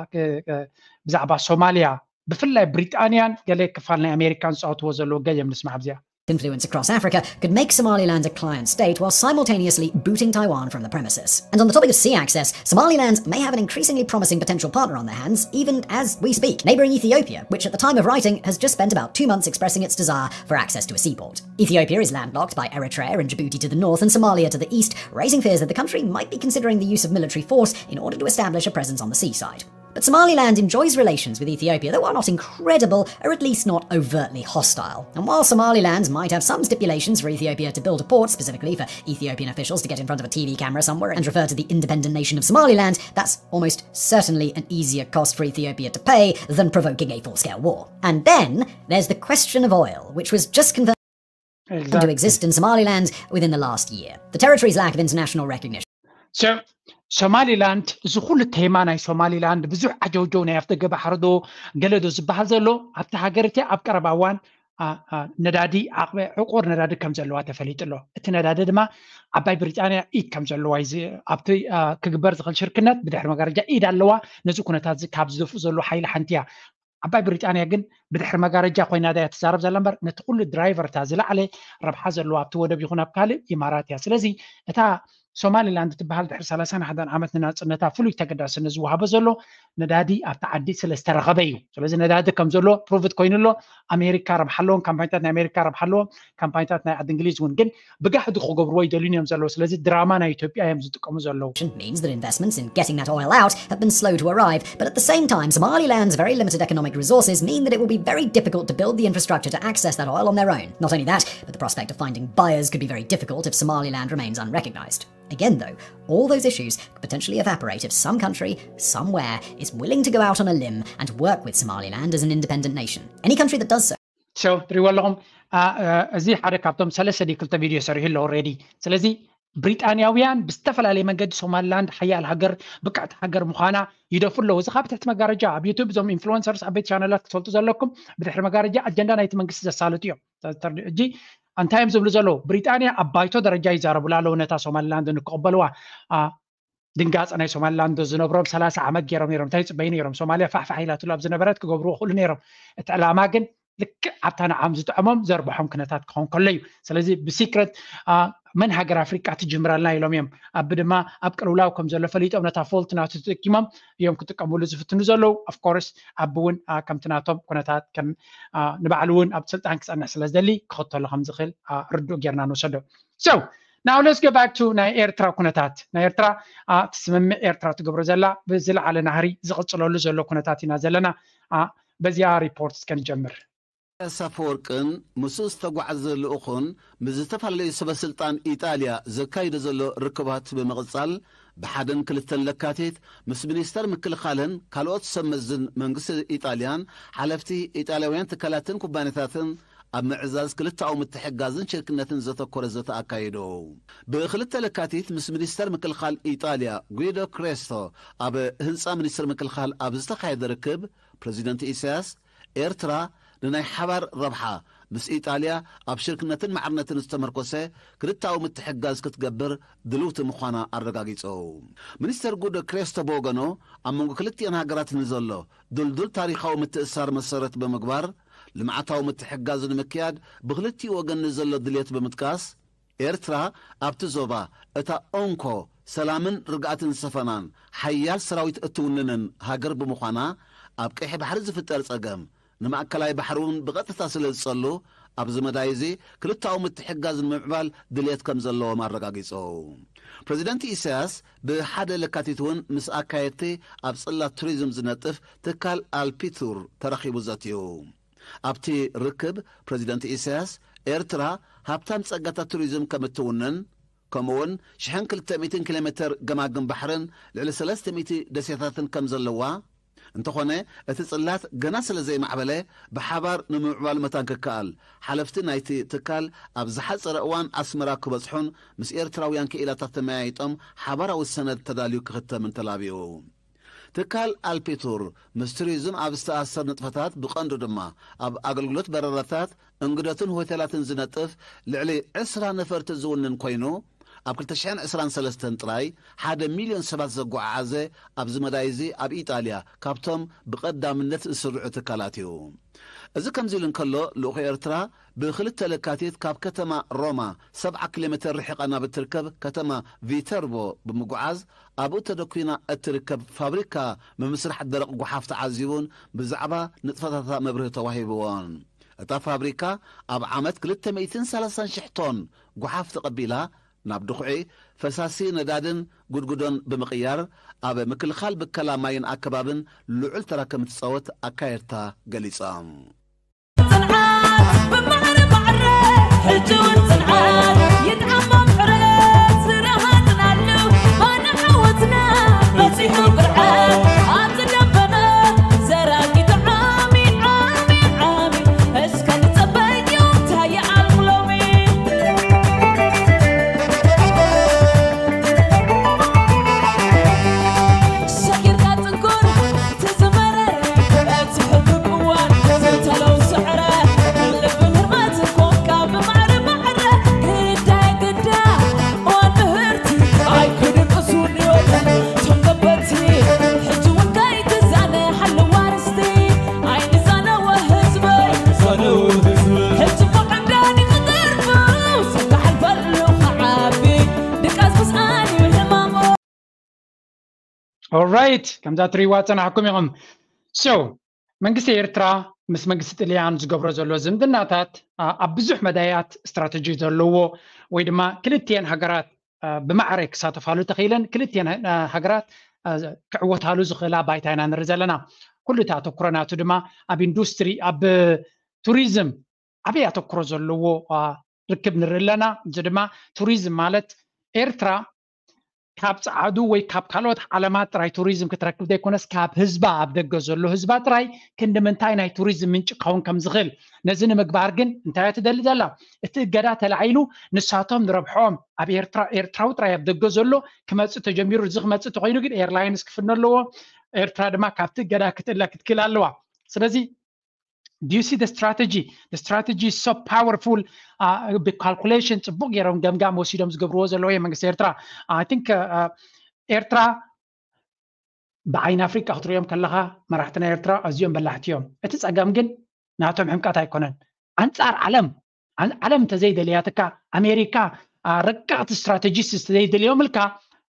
ብዛዕባ ሶማልያ ብፍላይ ብሪጣንያን ገለ ክፋል ናይ ኣሜሪካን ዝፃወትዎ ዘለዉ ገየም ንስማዕ ብዚኣ። influence across Africa could make Somaliland a client state while simultaneously booting Taiwan from the premises. And on the topic of sea access, Somaliland may have an increasingly promising potential partner on their hands, even as we speak. Neighbouring Ethiopia, which at the time of writing has just spent about two months expressing its desire for access to a seaport. Ethiopia is landlocked by Eritrea and Djibouti to the north and Somalia to the east, raising fears that the country might be considering the use of military force in order to establish a presence on the seaside. But Somaliland enjoys relations with Ethiopia that, while not incredible, are at least not overtly hostile. And while Somaliland might have some stipulations for Ethiopia to build a port specifically for Ethiopian officials to get in front of a T V camera somewhere and refer to the independent nation of Somaliland, that's almost certainly an easier cost for Ethiopia to pay than provoking a full scale war. And then there's the question of oil, which was just confirmed to exist in Somaliland within the last year. The territory's lack of international recognition. So, ሶማሊላንድ እዚ ኩሉ ቴማ ናይ ሶማሊላንድ ብዙሕ ዓጀውጀው ናይ ኣፍደገ ባሕሪ ዶ ገለ ዶ ዝበሃል ዘሎ ኣብቲ ሃገር እቲ ኣብ ቀረባ እዋን ነዳዲ ዓቕሚ ዕቁር ነዳዲ ከም ዘለዋ ተፈሊጡ ኣሎ። እቲ ነዳዲ ድማ ዓባይ ብሪጣንያ ኢድ ከም ዘለዋ ኣብቲ ክግበር ዝኽእል ሽርክነት ብድሕሪ መጋረጃ ኢድ ኣለዋ። ነዚ ኩነታት ካብ ዝደፍኡ ዘለዉ ሓይሊ ሓንቲ እያ። ዓባይ ብሪጣንያ ግን ብድሕሪ መጋረጃ ኮይና እያ ትዛረብ ዘላ እምበር ነቲ ኩሉ ድራይቨር እታ ዝለዓለ ረብሓ ዘለዋ ኣብቲ ወደብ ይኹን ኣብ ካልእ ኢማራት እያ። ስለዚ እታ ሶማሊላንድ ትበሃል ድሕሪ ሰላሳን ሓደን ዓመት ንናፅነታ ፍሉይ ተገዳስነት ዝወሃቦ ዘሎ ነዳዲ ኣብቲ ዓዲ ስለ ዝተረኸበ እዩ። ስለዚ ነዳዲ ከም ዘሎ ፕሩቭድ ኮይኑ ኣሎ። ኣሜሪካ ረብሓ ኣለዎም፣ ካምፓኒታት ናይ ኣሜሪካ ረብሓ ኣለዎም፣ ካምፓኒታት ናይ ዓዲ እንግሊዝ እውን። ግን ብጋህዲ ክገብርዎ ይደልዩን እዮም ዘለዉ። ስለዚ ድራማ ናይ ኢትዮጵያ እዮም ዝጥቀሙ ዘለዉ። Means that investments in getting that oil out have been slow to arrive, but at the same time, Somaliland's very limited economic resources mean that it will be very difficult to build the infrastructure to access that oil on their own. Not only that, but the prospect of finding buyers could be very difficult if Somaliland remains unrecognized. Again, though, all those issues could potentially evaporate if some country, somewhere, is willing to go out on a limb and work with Somaliland as an independent nation. Any country that does so ትሪእዎ ኣለኹም። እዚ ሓደ ካብቶም ሰለስተ ድዩ ክልተ ቪድዮ ሰሪሑ ኣሎ ኦልሬዲ። ስለዚ ብሪጣንያውያን ብዝተፈላለየ መንገዲ ሶማሊላንድ ሓያል ሃገር፣ ብቅዕቲ ሃገር ምዃና ይደፉ ኣለዉ። እዚ ካብ ትሕቲ መጋረጃ ኣብ ዩቱብ እዞም ኢንፍሉወንሰርስ ዓበይቲ ቻነላት ክትፈልጡ ዘለኩም ብድሕሪ መጋረጃ ኣጀንዳ ናይቲ መንግስቲ ዘሳልጡ እዮም። ሕጂ እንታይ እዮም ዝብሉ ዘለዉ? ብሪጣንያ ኣብ ባይቶ ደረጃ ይዛረቡላ ኣለዉ ነታ ሶማሊላንድ ንክቕበልዋ። ድንጋፀ ናይ ሶማሊላንድ ዝነብሮም ሰላሳ ዓመት ገይሮም ነይሮም። እንታይ ይፅበዩ ነይሮም? ሶማልያ ፋሕፋሕ ኢላትሉ ኣብ ዝነበረት ክገብርዎ ክእሉ ነይሮም። እቲ ዕላማ ግን ልክዕ ኣብታ ንዓም ዝጥዕሞም ዘርብሖም ኩነታት ክኸውን ከሎ እዩ። ስለዚ ብሲክረት መን ሃገር ኣፍሪቃ ትጅምረልና ኢሎም እዮም ኣብ ድማ ኣብ ቅልውላው ከም ዘሎ ፈሊጦም ነታ ፎልት ናቱ ተጠቂሞም እዮም ክጥቀምሉ ዝፍትኑ ዘለዉ። ኦፍኮርስ ኣብ እውን ከምቲ ናቶም ኩነታት ከም ንባዕሉ እውን ኣብ ስልጣን ክፀንሕ ስለ ዝደሊ ክኽተሎ ከም ዝኽእል ርዱእ ጌርና ንወሰዶ። So now let's go back to ናይ ኤርትራ ኩነታት። ናይ ኤርትራ እቲ ስምምዕ ኤርትራ ትገብሮ ዘላ ብዝለዓለ ናህሪ ዝቕፅለሉ ዘሎ ኩነታት ኢና ዘለና። በዚኣ ሪፖርት እስከ ንጀምር። ኢሳያስ ኣፈወርቅን ምስኡ ዝተጓዓዘ ልኡኹን ምስ ዝተፈላለዩ ሰበ ስልጣን ኢጣልያ ዘካይዶ ዘሎ ርክባት ብምቕጻል ብሓደን ክልተን ለካቲት ምስ ሚኒስተር ምክልኻልን ካልኦት ሰብ መዝን መንግስቲ ኢጣልያን ሓለፍቲ ኢጣልያውያን ትካላትን ኩባንያታትን ኣብ ምዕዛዝ ክልተኣዊ ምትሕጋዝን ሽርክነትን ዘተኮረ ዘተ ኣካይዱ። ብክልተ ለካቲት ምስ ሚኒስተር ምክልኻል ኢጣልያ ጉይዶ ክሬስቶ ኣብ ህንጻ ሚኒስትር ምክልኻል ኣብ ዝተኻየደ ርክብ ፕረዚደንት ኢሳያስ ኤርትራ ንናይ ሓባር ረብሓ ምስ ኢጣልያ ኣብ ሽርክነትን ማዕርነትን ዝተመርኮሰ ክልተኣዊ ምትሕጋዝ ክትገብር ድልውቲ ምዃና ኣረጋጊጹ። ሚኒስተር ጉዶ ክሬስቶ ብወገኑ ኣብ መንጎ ክልቲኣን ሃገራት ንዘሎ ድልዱል ታሪኻዊ ምትእስሳር መሰረት ብምግባር ልምዓታዊ ምትሕጋዝ ንምክያድ ብክልቲኡ ወገን ንዘሎ ድልየት ብምጥቃስ ኤርትራ ኣብቲ ዞባ እታ እንኮ ሰላምን ርግኣትን ዝሰፈናን ሓያል ሰራዊት እትውንንን ሃገር ብምዃና ኣብ ቀይሕ ባሕሪ ዝፍጠር ጸገም ንማእከላይ ባሕሪ እውን ብቐጥታ ስለ ዝጸሉ ኣብዚ መዳይ እዚ ክልተኣዊ ምትሕጋዝ ንምምዕባል ድልየት ከም ዘለዎም ኣረጋጊጹ። ፕረዚደንት ኢሳያስ ብሓደ ለካቲት እውን ምስ ኣካየድቲ ኣብ ጽላት ቱሪዝም ዝነጥፍ ትካል ኣልፒቱር ተራኺቡ ዘትዩ። ኣብቲ ርክብ ፕረዚደንት ኢሳያስ ኤርትራ ሃብታም ጸጋታት ቱሪዝም ከም እትውንን ከምኡውን ሽሕን ክልተ ሚእትን ኪሎ ሜተር ገማግም ባሕርን ልዕሊ ሰለስተ ሚእቲ ደሴታትን ከም ዘለዋ፣ እንተኾነ እቲ ጽላት ገና ስለ ዘይማዕበለ ብሓባር ንምምዕባል መታን ክከኣል ሓለፍቲ ናይቲ ትካል ኣብ ዝሓጸረ እዋን ኣስመራ ክበጽሑን ምስ ኤርትራውያን ክኢላታት ተመያይጦም ሓባራዊ ሰነድ ተዳልዩ ክኽተምን ተላብዩ። ትካል ኣልፒቱር ምስ ቱሪዝም ኣብ ዝተኣሰር ንጥፈታት ብቐንዱ ድማ ኣብ ኣገልግሎት በረራታት፣ እንግዶትን ሆቴላትን ዝነጥፍ ልዕሊ ዕስራ ነፈርቲ ዝውንን ኮይኑ ኣብ ክልተ ሽሕን ዕስራን ሰለስተን ጥራይ ሓደ ሚልዮን ሰባት ዘጓዓዓዘ ኣብዚ መዳይ እዚ ኣብ ኢጣልያ ካብቶም ብቐዳምነት ዝስርዑ ትካላት እዩ። እዚ ከምዚ ኢሉ እንከሎ ልኡኽ ኤርትራ ብክልተ ለካቲት ካብ ከተማ ሮማ ሰብዓ ኪሎ ሜተር ርሒቓ ናብ እትርከብ ከተማ ቪተርቦ ብምጉዓዝ ኣብኡ ተደኲና እትርከብ ፋብሪካ ምምስራሕ ደረቕ ጓሓፍ ተዓዚቡን ብዛዕባ ንጥፈታታ መብርሂ ተዋሂብዎን። እታ ፋብሪካ ኣብ ዓመት ክልተ ሚእትን ሰላሳን ሽሕ ቶን ጓሓፍ ተቐቢላ ናብ ድኹዒ ፈሳሲ ነዳድን ጉድጉዶን ብምቕያር ኣብ ምክልኻል ብከላ ማይን ኣከባብን ልዑል ተራ ከም እትጻወት ኣካየድታ ገሊጾም። ጽንዓት ብማዕረ ማዕረ ሕጂ እውን ጽንዓት ይጥዓማ ምሕረት ዝረሃጽናሉ ባና ዓወትና በጺሑ ብርዓት ኣብ ዝደንበነ ዘራጊ ዓሚ ዓሚ ዓሚ እስከ ንጸበዩ እንታይ ይኣልም ሎሚ። ሰጊርካ ጽንኩር ትዝመረ እቲ ሕሉፍ እዋን ዝተለው ስዕረ ልቢ ህርመት ኮንካ ብማዕረ ማዕረ ግዳይ ግዳ እዋን ምህርቲ ኣይክድቅሱን እዮም ቶም ገበቲ ሕጂ እውን ከይትዛነ ሓለዋ ርስቲ ኣይንዛነወ ህዝበይ ሕጂ እኮ ዕምዳን ይኽደርፉ ዝከሓልፈሉ ክዓቢ ድቃስ ምስኣን እዩ ሕማሞ። ኦራይት፣ ከምዛ ትሪዋ ጸናሕኩም ኢኹም። So መንግስቲ ኤርትራ ምስ መንግስቲ ጥልያን ዝገብሮ ዘሎ ዝምድናታት ኣብ ብዙሕ መዳያት ስትራተጂ ዘለዎ ወይ ድማ ክልቲኤን ሃገራት ብማዕረ ክሳተፋሉ ተኽኢለን ክልቲኤን ሃገራት ክዕወታሉ ዝኽእላ ባይታ ኢና ንርኢ ዘለና። ኩሉ እቲ ኣተኩሮ ናቱ ድማ ኣብ ኢንዱስትሪ፣ ኣብ ቱሪዝም ዓብይ ኣተኩሮ ዘለዎ ርክብ ንርኢ ኣለና። እዚ ድማ ቱሪዝም ማለት ኤርትራ ካብ ጸዓዱ ወይ ካብ ካልኦት ዓለማት ጥራይ ቱሪዝም ክትረክብ ዘይኮነስ ካብ ህዝባ ኣብ ደገ ዘሎ ህዝባ ጥራይ ክንዲ ምንታይ ናይ ቱሪዝም ምንጪ ክኸውን ከም ዝኽእል ነዚ ንምግባር ግን እንታይ እያ ትደሊ ዘላ? እቲ እገዳ ተላዒሉ ንሳቶም ንረብሖም ኣብ ኤርትራ ኤርትራዊ ጥራይ ኣብ ደገ ዘሎ ክመጽእ ተጀሚሩ። እዚ ክመጽእ ተኮይኑ ግን ኤርላይንስ ክፍነ ኣለዎ። ኤርትራ ድማ ካብቲ እገዳ ክትእለ ክትክእል ኣለዋ። ስለዚ do you see the strategy? The strategy is so powerful. ብካልኩሌሽን ጽቡቅ ገይሮም ገምጋም ወሲዶም ዝገብርዎ ዘለዉ እዮም መንግስቲ ኤርትራ። I think ኤርትራ ብዓይኒ ኣፍሪቃ ክትሪኦም ከለኻ መራሕቲ ናይ ኤርትራ ኣዝዮም በላሕቲ እዮም። እቲ ጸገም ግን ናቶም ሕምቀት ኣይኮነን። ኣንጻር ዓለም ዓለም እንተዘይደልያትካ ኣሜሪካ ረቀቕቲ ስትራቴጂስት ዘይደልዮም ኢልካ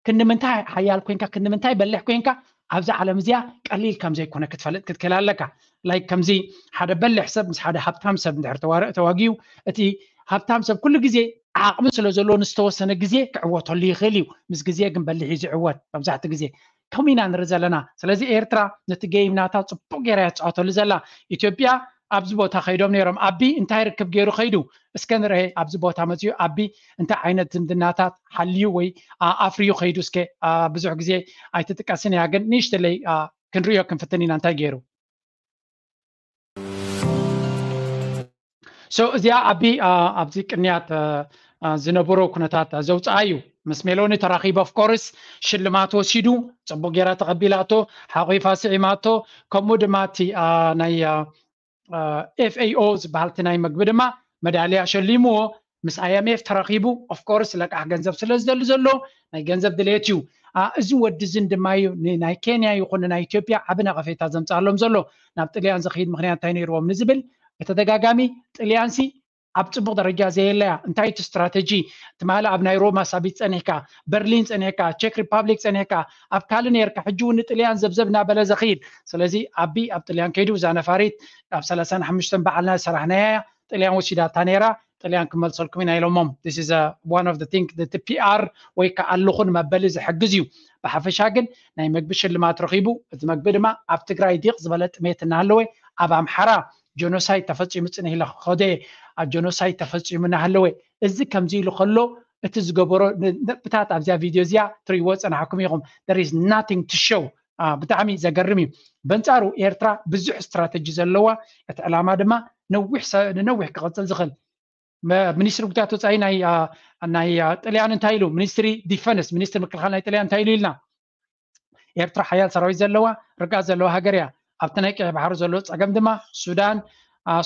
ክንዲ ምንታይ ሓያል ኮንካ ክንዲ ምንታይ በሊሕ ኮንካ ኣብዚ ዓለም እዚኣ ቀሊል ከም ዘይኮነ ክትፈልጥ ክትክእል ኣለካ። ላይክ ከምዚ ሓደ በሊሕ ሰብ ምስ ሓደ ሃብታም ሰብ እንድሕር ተዋግዩ እቲ ሃብታም ሰብ ኩሉ ግዜ ዓቕሚ ስለ ዘለዎ ንዝተወሰነ ግዜ ክዕወተሉ ይኽእል እዩ። ምስ ግዜ ግን በሊሕ እዩ ዝዕወት መብዛሕትኡ ግዜ። ከምኡ ኢና ንርኢ ዘለና። ስለዚ ኤርትራ ነቲ ጌም ናታ ጽቡቕ ገይራ እያ ትጻወተሉ ዘላ። ኢትዮጵያ ኣብዚ ቦታ ከይዶም ነይሮም። ኣቢ እንታይ ርክብ ገይሩ ከይዱ? እስከ ንርአ። ኣብዚ ቦታ መጺኡ ኣቢ እንታይ ዓይነት ዝምድናታት ሓልዩ ወይ ኣፍርዩ ከይዱ? እስከ ብዙሕ ግዜ ኣይትጥቀስን እያ፣ ግን ንእሽተለይ ክንርእዮ ክንፍትን ኢና እንታይ ገይሩ። So እዚኣ ኣቢ ኣብዚ ቅንያት ዝነበሮ ኩነታት ዘውፅኣ እዩ። ምስ ሜሎኒ ተራኺቡ of course ሽልማት ወሲዱ፣ ፅቡቅ ጌራ ተቐቢላቶ፣ ሓቂፋ ስዒማቶ። ከምኡ ድማ እቲ ናይ FAO ዝበሃል እቲ ናይ ምግቢ ድማ መዳልያ ሸሊምዎ። ምስ IMF ተራኺቡ of course ለቃሕ ገንዘብ ስለ ዝደሊ ዘሎ ናይ ገንዘብ ድሌት እዩ። እዚ ወዲ ዝን ድማ እዩ ናይ ኬንያ ይኹን ናይ ኢትዮጵያ ዓቢ ነቐፌታ ዘምፅኣሎም ዘሎ። ናብ ጥልያን ዝኸይድ ምኽንያት እንታይ ነይርዎም ንዝብል ብተደጋጋሚ ጥልያንሲ ኣብ ፅቡቕ ደረጃ ዘየለያ እንታይ እቲ ስትራተጂ ትማሊ ኣብ ናይ ሮማ ሳቢት ፀኒሕካ በርሊን ፀኒሕካ ቼክ ሪፓብሊክ ፀኒሕካ ኣብ ካልእ ነርካ ሕጂ እውን ንጥልያን ዘብዘብ እናበለ ዘኽይድ። ስለዚ ኣቢ ኣብ ጥልያን ከይዱ እዛ ነፋሪት ኣብ ሰላሳን ሓሙሽተን በዓልና ዝሰራሕናያ እያ። ጥልያን ወሲዳታ ነይራ። ጥልያን ክመልሰልኩም ኢና ኢሎሞም። This is one of the thing እቲ PR ወይ ከዓ ኣለኹ ንመበሊ ዝሕግዝ እዩ። ብሓፈሻ ግን ናይ መግቢ ሽልማት ረኺቡ። እቲ መግቢ ድማ ኣብ ትግራይ ዲቕ ዝበለ ጥሜት እናሃለወ ኣብ ኣምሓራ ጀኖሳይድ ተፈፂሙ ፅንሕ ኢለ ኸደ ኣብ ጀኖሳይድ ተፈፂሙ እናሃለወ እዚ ከምዚ ኢሉ ከሎ እቲ ዝገበሮ ነጥብታት ኣብዚኣ ቪድዮ እዚኣ ትርእይዎ ዝፀናሕኩም ኢኹም። There is nothing to show። ብጣዕሚ ዘገርም እዩ። በንፃሩ ኤርትራ ብዙሕ ስትራተጂ ዘለዋ፣ እቲ ዕላማ ድማ ነዊሕ ንነዊሕ ክቐፅል ዝኽእል። ሚኒስትሪ ጉዳያት ወፃኢ ናይ ጥልያን እንታይ ኢሉ? ሚኒስትሪ ዲፈንስ፣ ሚኒስትሪ ምክልኻል ናይ ጥልያን እንታይ ኢሉ ኢልና? ኤርትራ ሓያል ሰራዊት ዘለዋ፣ ርግኣት ዘለዋ ሃገር እያ። ኣብቲ ናይ ቀይሕ ባሕሪ ዘሎ ፀገም ድማ ሱዳን፣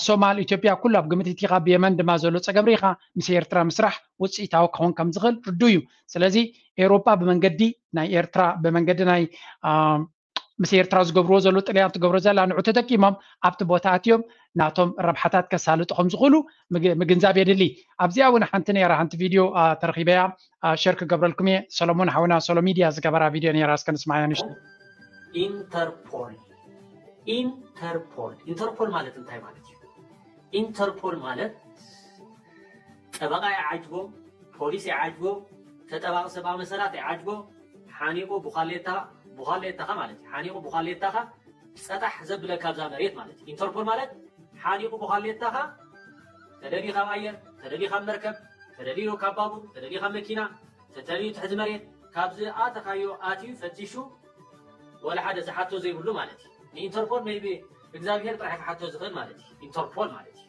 ሶማል፣ ኢትዮጵያ ኩሉ ኣብ ግምት እቲኻ፣ ብየመን ድማ ዘሎ ፀገም ርኢኻ ምስ ኤርትራ ምስራሕ ውፅኢታዊ ክኸውን ከም ዝኽእል ርዱ እዩ። ስለዚ ኤውሮጳ ብመንገዲ ናይ ኤርትራ ብመንገዲ ናይ ምስ ኤርትራ ዝገብርዎ ዘሎ ጥልያን ትገብሮ ዘላ ንዑ ተጠቂሞም ኣብቲ ቦታ ኣትዮም ናቶም ረብሓታት ከሳልጡ ከም ዝኽእሉ ምግንዛብ የድሊ። ኣብዚኣ እውን ሓንቲ ነራ ሓንቲ ቪድዮ ተረኺበያ ሸር ክገብረልኩም እየ። ሰሎሞን ሓውና ሶሎ ሚድያ ዝገበራ ቪድዮ ነራ እስከ ንስማያ ንሽቲ። ኢንተርፖል ኢንተርፖል ኢንተርፖል ማለት እንታይ ማለት እዩ? ኢንተርፖል ማለት ጠበቃ ይዓጅቦም፣ ፖሊስ ይዓጅቦም፣ ተጠባቂ ሰብኣዊ መሰላት ይዓጅቦም። ሓኒቁ ቡኻሌታ ቡኻሌታኻ ማለት እዩ። ሓኒቁ ቡኻሌታኻ ፀጣሕ ዘብለካ ኣብዛ መሬት ማለት እዩ። ኢንተርፖል ማለት ሓኒቁ ቡኻሌታኻ ተደልዩ ካብ ኣየር፣ ተደልዩ ካብ መርከብ፣ ተደልዩ ካብ ባቡር፣ ተደልዩ ካብ መኪና፣ ተደልዩ ትሕቲ መሬት፣ ካብዚ ኣተኻዮ ኣትዩ ፈቲሹ ወላ ሓደ ዝሓቶ ዘይብሉ ማለት እዩ። ንኢንተርፖል maybe እግዚኣብሄር ጥራሕ ክሓቶ ዝኽእል ማለት እዩ። ኢንተርፖል ማለት እዩ።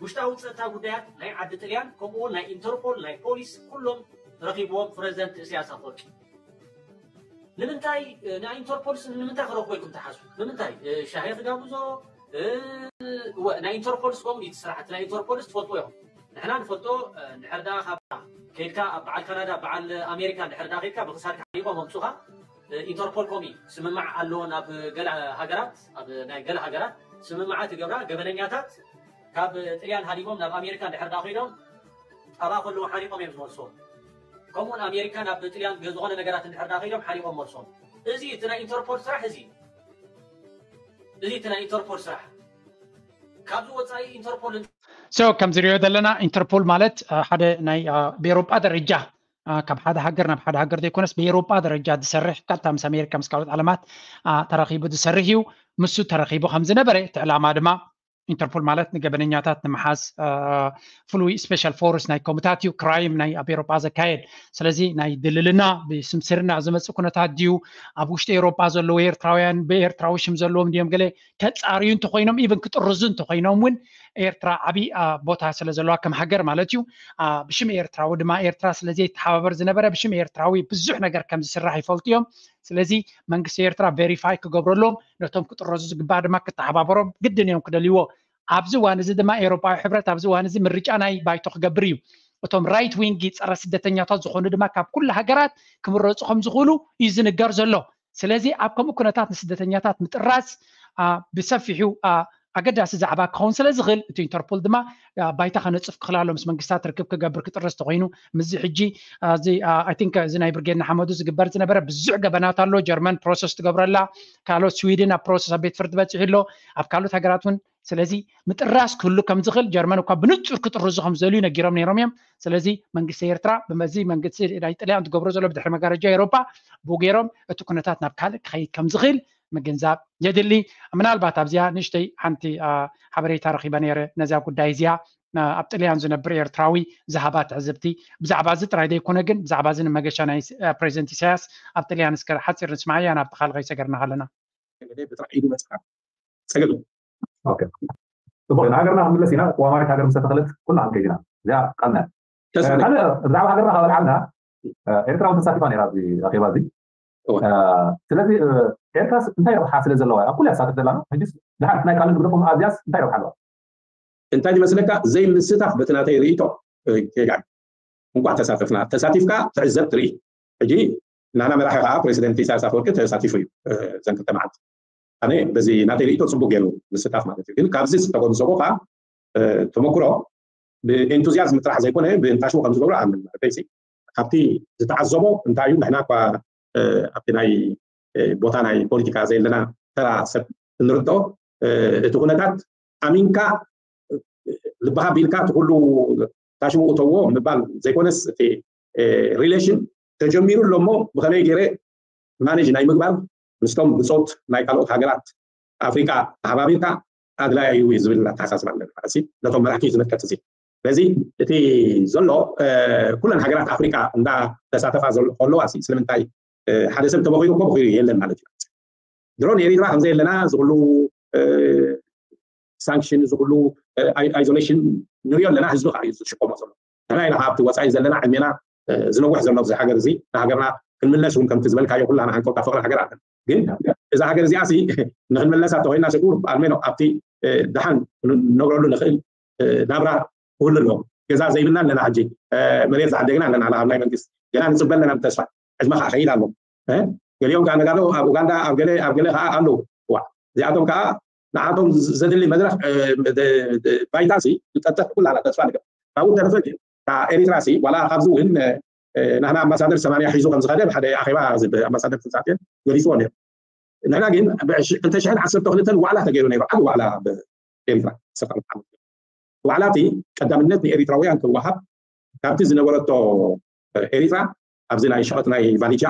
ውሽጣዊ ፀጥታ ጉዳያት ናይ ዓዲ ጥልያን ከምኡ እውን ናይ ኢንተርፖል ናይ ፖሊስ ኩሎም ረኺብዎም ፕረዚደንት እስያስ ኣፈወርቂ። ንምንታይ ናይ ኢንተርፖል ንምንታይ ክረኽቦ ኢልኩም ትሓስቡ? ንምንታይ ሻሂ ክጋብዞ? ናይ ኢንተርፖልስ ከምኡ እዩ ስራሕቲ ናይ ኢንተርፖልስ ትፈልጥዎ ኢኹም። ንሕና ንፈልጦ። እንድሕር ዳ ካብ ከይድካ ኣብ በዓል ካናዳ በዓል ኣሜሪካ እንድሕር ዳ ከይድካ ብክሳድካ ሓኒቆም ኣምፁኻ። ኢንተርፖል ኮሚ ስምማዕ ኣለዎ ናብ ገለ ሃገራት ኣብ ናይ ገለ ሃገራት ስምማዓት ይገብራ። ገበነኛታት ካብ ጥልያን ሃዲሞም ናብ ኣሜሪካ እንድሕር ዳ ከይዶም ጣባ ከለዉ ሓኒቆም እዮም ዝመልስዎም። ከምኡውን ኣሜሪካ ናብ ጥልያን ዝኾነ ነገራት እንድሕር ዳ ከይዶም ሓኒቆም መልሶም። እዚ እቲ ናይ ኢንተርፖል ስራሕ እዚ እዚ እቲ ናይ ኢንተርፖል ስራሕ ካብዚ ወፃኢ ኢንተርፖል so ከም ዝሪኦ ዘለና ኢንተርፖል ማለት ሓደ ናይ ብኤሮጳ ደረጃ ካብ ሓደ ሃገር ናብ ሓደ ሃገር ዘይኮነስ ብኤሮጳ ደረጃ ዝሰርሕ ቀጥታ ምስ ኣሜሪካ ምስ ካልኦት ዓለማት ተራኺቡ ዝሰርሕ እዩ። ምስ ተራኺቡ ከም ዝነበረ እቲ ዕላማ ድማ ኢንተርፖል ማለት ንገበነኛታት ንምሓዝ ፍሉይ ስፔሻል ፎርስ ናይ ኮምታት እዩ። ክራይም ናይ ኣብ ኤሮጳ ዘካየድ። ስለዚ ናይ ድልልና ብስምስርና ዝመፅእ ኩነታት ድዩ? ኣብ ውሽጢ ኤሮጳ ዘለዉ ኤርትራውያን ብኤርትራዊ ሽም ዘለዎም ድዮም ገለ ተፃርዩ እንተኮይኖም ኢቨን ክጥርዙ እንተኮይኖም እውን ኤርትራ ዓብዪ ቦታ ስለ ዘለዋ ከም ሃገር ማለት እዩ። ብሽም ኤርትራዊ ድማ ኤርትራ ስለዘይተሓባበር ዝነበረ ብሽም ኤርትራዊ ብዙሕ ነገር ከም ዝስራሕ ይፈልጡ እዮም። ስለዚ መንግስቲ ኤርትራ ቬሪፋይ ክገብረሎም ነቶም ክጥረዙ ዝግባእ ድማ ክተሓባበሮም ግድን እዮም ክደልይዎ። ኣብዚ እዋን እዚ ድማ ኤውሮጳዊ ሕብረት ኣብዚ እዋን እዚ ምርጫ ናይ ባይቶ ክገብር እዩ። እቶም ራይት ዊንግ ፀረ ስደተኛታት ዝኾኑ ድማ ካብ ኩሉ ሃገራት ክምረፁ ከም ዝኽእሉ እዩ ዝንገር ዘሎ። ስለዚ ኣብ ከምኡ ኩነታት ንስደተኛታት ምጥራዝ ብሰፊሑ ኣገዳሲ ዛዕባ ክኸውን ስለ ዝኽእል እቲ ኢንተርፖል ድማ ባይታ ከነፅፍ ክኽእል ኣሎ። ምስ መንግስታት ርክብ ክገብር ክጥርዝ ተኮይኑ ምስዚ ሕጂ እዚ I think እዚ ናይ ብርጌድ ንሓመዱ ዝግበር ዝነበረ ብዙሕ ገበናት ኣሎ። ጀርመን ፕሮሰስ ትገብረላ፣ ካልኦት ስዊድን ኣብ ፕሮሰስ ኣብ ቤት ፍርዲ በፂሑ ኣሎ፣ ኣብ ካልኦት ሃገራት እውን። ስለዚ ምጥራስ ክህሉ ከም ዝኽእል ጀርመን እኳ ብንፁር ክጥርዙ ከም ዝደልዩ ነጊሮም ነይሮም እዮም። ስለዚ መንግስቲ ኤርትራ ብመዚ መንግስቲ ናይ ጥልያን ትገብሮ ዘሎ ብድሕሪ መጋረጃ ኤውሮጳ ብኡ ገይሮም እቲ ኩነታት ናብ ካልእ ክኸይድ ከም ዝኽእል ምግንዛብ የድሊ። ምናልባት ኣብዚኣ ንእሽተይ ሓንቲ ሓበሬታ ረኺበ ነይረ ነዛ ጉዳይ እዚኣ። ኣብ ጥልያን ዝነብር ኤርትራዊ ዝሃባ ትዕዝብቲ ብዛዕባ እዚ ጥራይ ዘይኮነ ግን ብዛዕባ እዚ ንመገሻ ናይ ፕሬዚደንት ኢሳያስ ኣብ ጥልያን እስከ ሓፂር ንስማዓያ ናብቲ ካልእ ከይሰገርና ከለና። ብጥራሕ ኢዱ መፅሓፍ ፀገም እዩ። ፅቡቅ ኢና። ሃገርና ክንምለስ ኢና። ቅዋማዊት ሃገር ምስ ተተኸለት ኩላ ክንከይድ ኢና። እዚኣ ቃልና እያ። ካልእ ብዛዕባ ሃገርና ካብ ኣልዓልና ኤርትራ እውን ተሳቲፋ ነይራ ኣብዚ ኣኼባ እዚ። ስለዚ ኤርትራስ እንታይ ረብሓ ስለ ዘለዋ ኣብ ኩሉ እያ ትሳተፍ ዘላ ነው? ሕጂስ ድሓር ናይ ካልእ ንግደፎም ኣብዚኣስ እንታይ ረብሓ ኣለዋ? እንታይ ዝመስለካ ዘይምስታፍ በቲ ናተይ ርእይቶ ጌጋ እዩ። እንኳዕ ተሳተፍና። ተሳቲፍካ ትዕዘብ ትርኢ። ሕጂ ናና መራሒ ከዓ ፕሬዚደንት ኢሳያስ ኣፈወርቂ ተሳቲፉ እዩ። ዘን ክልተ መዓልቲ ኣነ በዚ ናተይ ርእይቶ ፅቡቅ ገይሩ ምስታፍ ማለት እዩ። ግን ካብዚ ዝተጎንዘቦ ከዓ ተመክሮ ብኤንቱዚያዝም ጥራሕ ዘይኮነ ብእንታሽዎ ከም ዝገብሩ ኣምን ማለት እዩ። ካብቲ ዝተዓዘቦ እንታይ እዩ ንሕና እኳ ኣብቲ ናይ ቦታ ናይ ፖለቲካ ዘለና ተራ ሰብ እንርድኦ እቲ ኩነታት ኣሚንካ ልብኻ ቢልካ እቲ ኩሉ ታሽምኡ ተዎ ምባል ዘይኮነስ እቲ ሪሌሽን ተጀሚሩ ኣሎ እሞ ብኸመይ ገይረ ማኔጅ ናይ ምግባር ምስቶም ብፆት ናይ ካልኦት ሃገራት ኣፍሪካ ተሓባቢርካ ኣድላይ እዩ ዝብል ኣተሓሳስባ ኣለና። ነቶም መራሕቲ እዩ ዝምልከት እዚ። ስለዚ እቲ ዘሎ ኩለን ሃገራት ኣፍሪካ እንዳተሳተፋ ከለዋ ስለምንታይ ሓደ ሰብ ተበኺሩ እኮ በኺሩ የለን ማለት እዩ። ድሮ ንኤሪትራ ከምዘይ ኣለና ዝኩሉ ሳንክሽን ዝኩሉ ኣይዞሌሽን ንሪኦ ኣለና። ህዝቢ ከዓ እዩ ዝሽከሞ ዘሎ። ንሕና ኢና ካብቲ ወፃኢ ዘለና ዕድሜና ዝነውሕ ዘሎ ኣብዚ ሃገር እዚ ንሃገርና ክንምለስ እውን ከምቲ ዝበልካዮ ኩላና ሃንቀውታ ፍቅሪ ሃገር ኣለን። ግን እዛ ሃገር እዚኣ ሲ ንክንምለሳ ተኮይና ሲ ቁሩብ ኣልሜኖ ኣብቲ ደሓን ንነብረሉ ንክእል ናብራ ክህሉ ኣለዎ። ገዛ ዘይብልና ኣለና ሕጂ መሬት ዝዓደግና ኣለና ኣብ ናይ መንግስቲ ገና ንፅበ ኣለና ብተስፋ ዕድመ ከዓ ከይድ ኣሎ። ገሊኦም ከዓ ነጋዶ ኣብ ኡጋንዳ ኣብ ገለ ኣብ ገለ ከዓ ኣለዉ። ዋ እዚኣቶም ከዓ ንዓቶም ዘድሊ መድረክ ባይታ ሲ ዝጠጠፍ ኩላና ተስፋ ንገብር። ካብኡ ተረፈ ግን ኤሪትራ ሲ ዋላ ካብዚ እውን ናህና ኣምባሳደር ሰማንያ ሒዙ ከም ዝኸደ ሓደ ኣኼባ ኣምባሳደር ተንሳእቴን ገሊፅዎ ነይሩ። ንሕና ግን ክልተ ሽሕን ዓሰርተ ክልተን ዋዕላ ተገይሩ ነይሩ። ዓቢ ዋዕላ ብኤሪትራ ሰፋ ዋዕላ እቲ ቀዳምነት ንኤሪትራውያን ክወሃብ ካብቲ ዝነበረቶ ኤሪትራ ኣብዚ ናይ ሸቐጥ ናይ ቫሊጃ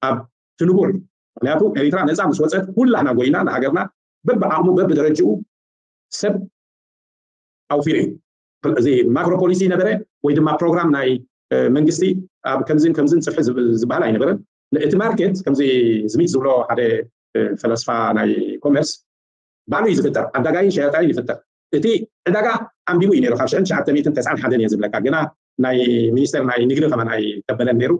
ኣብ ትንቡር ምክንያቱ ኤሪትራ ነፃ ምስ ወፀት ኩላህና ጎይና ንሃገርና በብዓቕሙ በብደረጅኡ ሰብ ኣውፊሩ እዩ። እዚ ማክሮ ፖሊሲ ነበረ ወይ ድማ ፕሮግራም ናይ መንግስቲ ኣብ ከምዝን ከምዝን ፅፍሒ ዝበሃል ኣይነበረን። እቲ ማርኬት ከምዚ ስሚት ዝብሎ ሓደ ፈለስፋ ናይ ኮመርስ ባዕሉ እዩ ዝፍጠር፣ ዓዳጋይን ሸያጣይን ይፍጠር። እቲ ዕዳጋ ዓንቢቡ እዩ ነይሩ ካብ ሽሕን ትሽዓተ ሚእትን ተስዓን ሓደን እየ ዝብለካ። ግና ናይ ሚኒስተር ናይ ንግዲ ከማን ኣይተበለን ነይሩ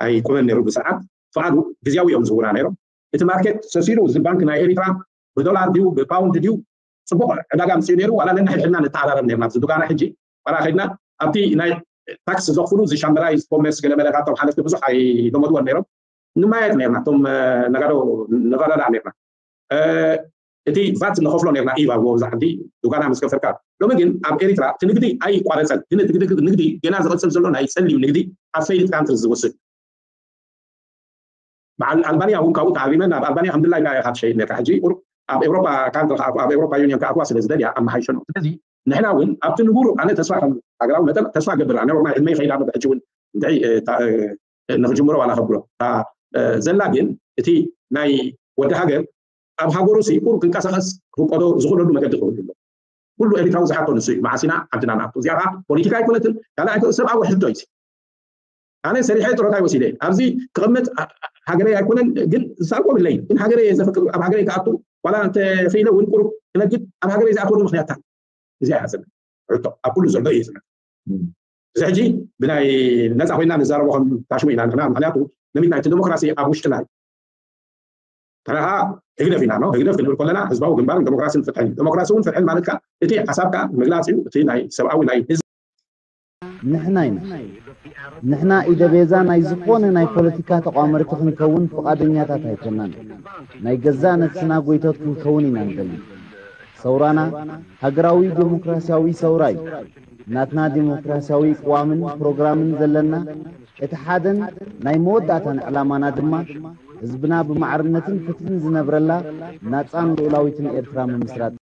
ኣይቆመን ነይሩ ብስርዓት ፍቓዱ ግዝያዊ እዮም ዝህቡና ነይሮም። እቲ ማርኬት ሰሲኑ እዚ ባንክ ናይ ኤሪትራ ብዶላር ድዩ ብፓውንድ ድዩ ፅቡቅ ዕዳጋ ምፅኡ ነይሩ። ዋላ ነንሕድሕድና ንተዓራረብ ነርና ኣብዚ ዱጋና ሕጂ ዋላ ከድና ኣብቲ ናይ ታክስ ዘኽፍሉ እዚ ሻምበላይ ኮሜርስ ገለመለ ካብቶም ሓለፍቲ ብዙሕ ኣይለመድዎን ነይሮም። ንማየጥ ነርና እቶም ነጋዶ ንረዳዳእ ነርና። እቲ ቫት ንኸፍሎ ነርና ኢቫ ብወብዛ ዓዲ ዱጋና ምስ ከፈልካ። ሎሚ ግን ኣብ ኤሪትራ እቲ ንግዲ ኣይቋረፀን። ግን እቲ ንግዲ ገና ዝቐፅል ዘሎ ናይ ፀሊም ንግዲ ኣብ ፈይልድ ካንትሪ ዝወስድ በዓል ኣልባንያ እውን ካብኡ ተሃሪመ ናብ ኣልባንያ ከም ድላይካ ኢኻ ትሸይድ ነርካ። ሕጂ ቁሩብ ኣብ ኤውሮፓ ካንትሪ ከኣትዋ ኣብ ኤውሮፓ ዩኒየን ከኣትዋ ስለ ዝደልያ ኣመሓይሸኖ። ስለዚ ንሕና እውን ኣብቲ ንቡሩ ኣነ ተስፋ ከም ሃገራዊ መጠን ተስፋ ገብር ኣነ ናይ ዕድመይ ከይዳ ሕጂ እውን እንታይ ንክጅምሮ ዋላ ከብሎ ዘላ ግን እቲ ናይ ወዲ ሃገር ኣብ ሃገሩ ሲ ቁሩብ ክንቀሳቀስ ክፍቀዶ ዝኽእለሉ መገዲ ክህሉ ኣሎ። ኩሉ ኤርትራዊ ዝሓቶ ንሱ እዩ። መዓስ ኢና ዓድና ንኣቱ? እዚኣ ከዓ ፖለቲካ ኣይኮነትን፣ ካልኣይ ሰብኣዊ ሕቶ እዩ። ኣነ ሰሪሐ ጥሮታ ወሲደ ኣብዚ ክቕመጥ ሃገረይ ኣይኮነን፣ ግን ዝሳልቆ ብለይ ግን ሃገረይ እየ ዘፍቅር። ኣብ ሃገረይ ክኣቱ ዋላ እንተኽኢለ እውን ቁሩብ ክነግድ ኣብ ሃገረይ ዝኣትወሉ ምክንያት እንታይ? እዚኣ እያ ዘላ ሕቶ ኣብ ኩሉ ዘሎ እዩ ዝብል። እዚ ሕጂ ብናይ ነፃ ኮይና ንዛረቦ ከም ታሽሙ ኢና ንሕና፣ ምክንያቱ ነሚት ናይቲ ዲሞክራሲ ኣብ ውሽጥና እዩ። ተረኻ ህግደፍ ኢና ነው። ህግደፍ ክንብል ከለና ህዝባዊ ግንባርን ዲሞክራሲን ፍትሕን እዩ። ዲሞክራሲ እውን ፍትሕን ማለት ከዓ እቲ ሓሳብካ ምግላፅ እዩ። እቲ ናይ ሰብኣዊ ናይ ህዝቢ ንሕና ኢና ንሕና ኢደ ቤዛ ናይ ዝኾነ ናይ ፖለቲካ ተቋመርቲ ክንከውን ፍቓደኛታት ኣይኮናን። ናይ ገዛእ ነፍስና ጎይቶት ክንከውን ኢና ንደሊ። ሰውራና ሃገራዊ ዴሞክራሲያዊ ሰውራ እዩ። ናትና ዴሞክራሲያዊ ቅዋምን ፕሮግራምን ዘለና እቲ ሓደን ናይ መወዳእታን ዕላማና ድማ ህዝብና ብማዕርነትን ፍትሕን ዝነብረላ ናጻን ልኡላዊትን ኤርትራ ምምስራት።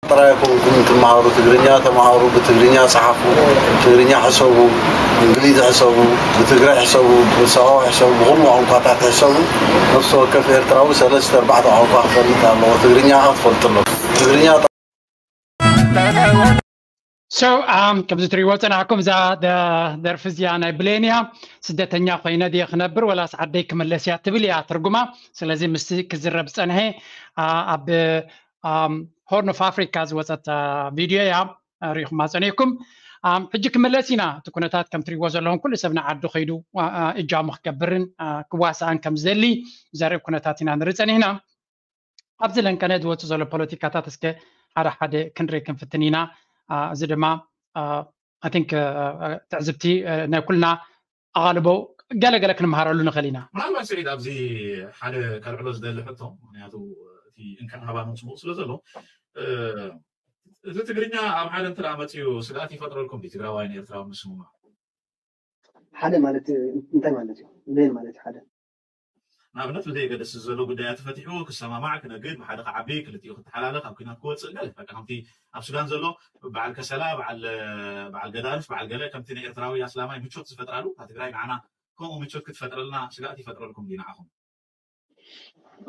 ጥራይ ኣይኮንኩም ትመሃሩ፣ ትግርኛ ተመሃሩ፣ ብትግርኛ ጸሓፉ፣ ትግርኛ ሕሰቡ፣ እንግሊዝ ሕሰቡ፣ ብትግራይ ሕሰቡ፣ ብሰብኣዊ ሕሰቡ፣ ብኹሉ ቋንቋታት ሕሰቡ። ነፍሲ ወከፍ ኤርትራዊ ሰለስተ ኣርባዕተ ቋንቋ ክፈልጥ ኣለዎ። ትግርኛ ከኣ ክፈልጥ ኣለዎ። ትግርኛ So um, ከምዚ ትሪእዎ ፀናሕኩም እዛ ደርፊ እዚኣ ናይ ብሌን እያ። ስደተኛ ኮይነ ድየ ክነብር ወላስ ዓደይ ክምለስ እያ ትብል እያ ትርጉማ። ስለዚ ምስቲ ክዝረብ ዝፀንሐ ኣብ ሆርን ኦፍ ኣፍሪካ ዝወፀት ቪድዮ እያ። ሪኢኹማ ፀኒሕኩም። ሕጂ ክምለስ ኢና። እቲ ኩነታት ከም ትሪእዎ ዘለኹም ኩሉ ሰብ ንዓዱ ከይዱ እጃሙ ክገብርን ክዋሳእን ከም ዝደሊ ዘርኢ ኩነታት ኢና ንርኢ ፀኒሕና። ኣብዚ ለንቀነ ዝወፅእ ዘሎ ፖለቲካታት እስከ ሓደ ሓደ ክንርኢ ክንፍትን ኢና። እዚ ድማ I think ትዕዝብቲ ናይ ኩልና ኣቓልቦ ገለገለ ክንመሃረሉ ንኽእል ኢና። ምናልባት ስዒድ ኣብዚ ሓደ ከልዕሎ ዝደሊ ሕቶ፣ ምክንያቱ እቲ እንካን ሃባን ጽቡቕ ስለ ዘሎ፣ እቲ ትግርኛ ኣብ ሓደ እንተ መፅዩ ስግኣት ይፈጥረልኩም ዲ ትግራዋይን ኤርትራዊ ምስምማ? ሓደ ማለት እንታይ ማለት እዩ? ምን ማለት ሓደ ንኣብነት ብዘየገደስ ዘሎ ጉዳያት ተፈቲሑ ክሰማማዕ ክነግድ ብሓደ ክዓቢ ክልቲኡ ክተሓላለኽ ኣብ ኩናት ክወፅእ ገለ በቃ ከምቲ ኣብ ሱዳን ዘሎ በዓል ከሰላ በዓል በዓል ገዳርፍ በዓል ገለ ከምቲ ንኤርትራዊ ኣስላማይ ምቾት ዝፈጥራሉ እታ ትግራይ ንዓና ከምኡ ምቾት ክትፈጥረልና ስጋእት ይፈጥረልኩም ድዩ ንዓኹም?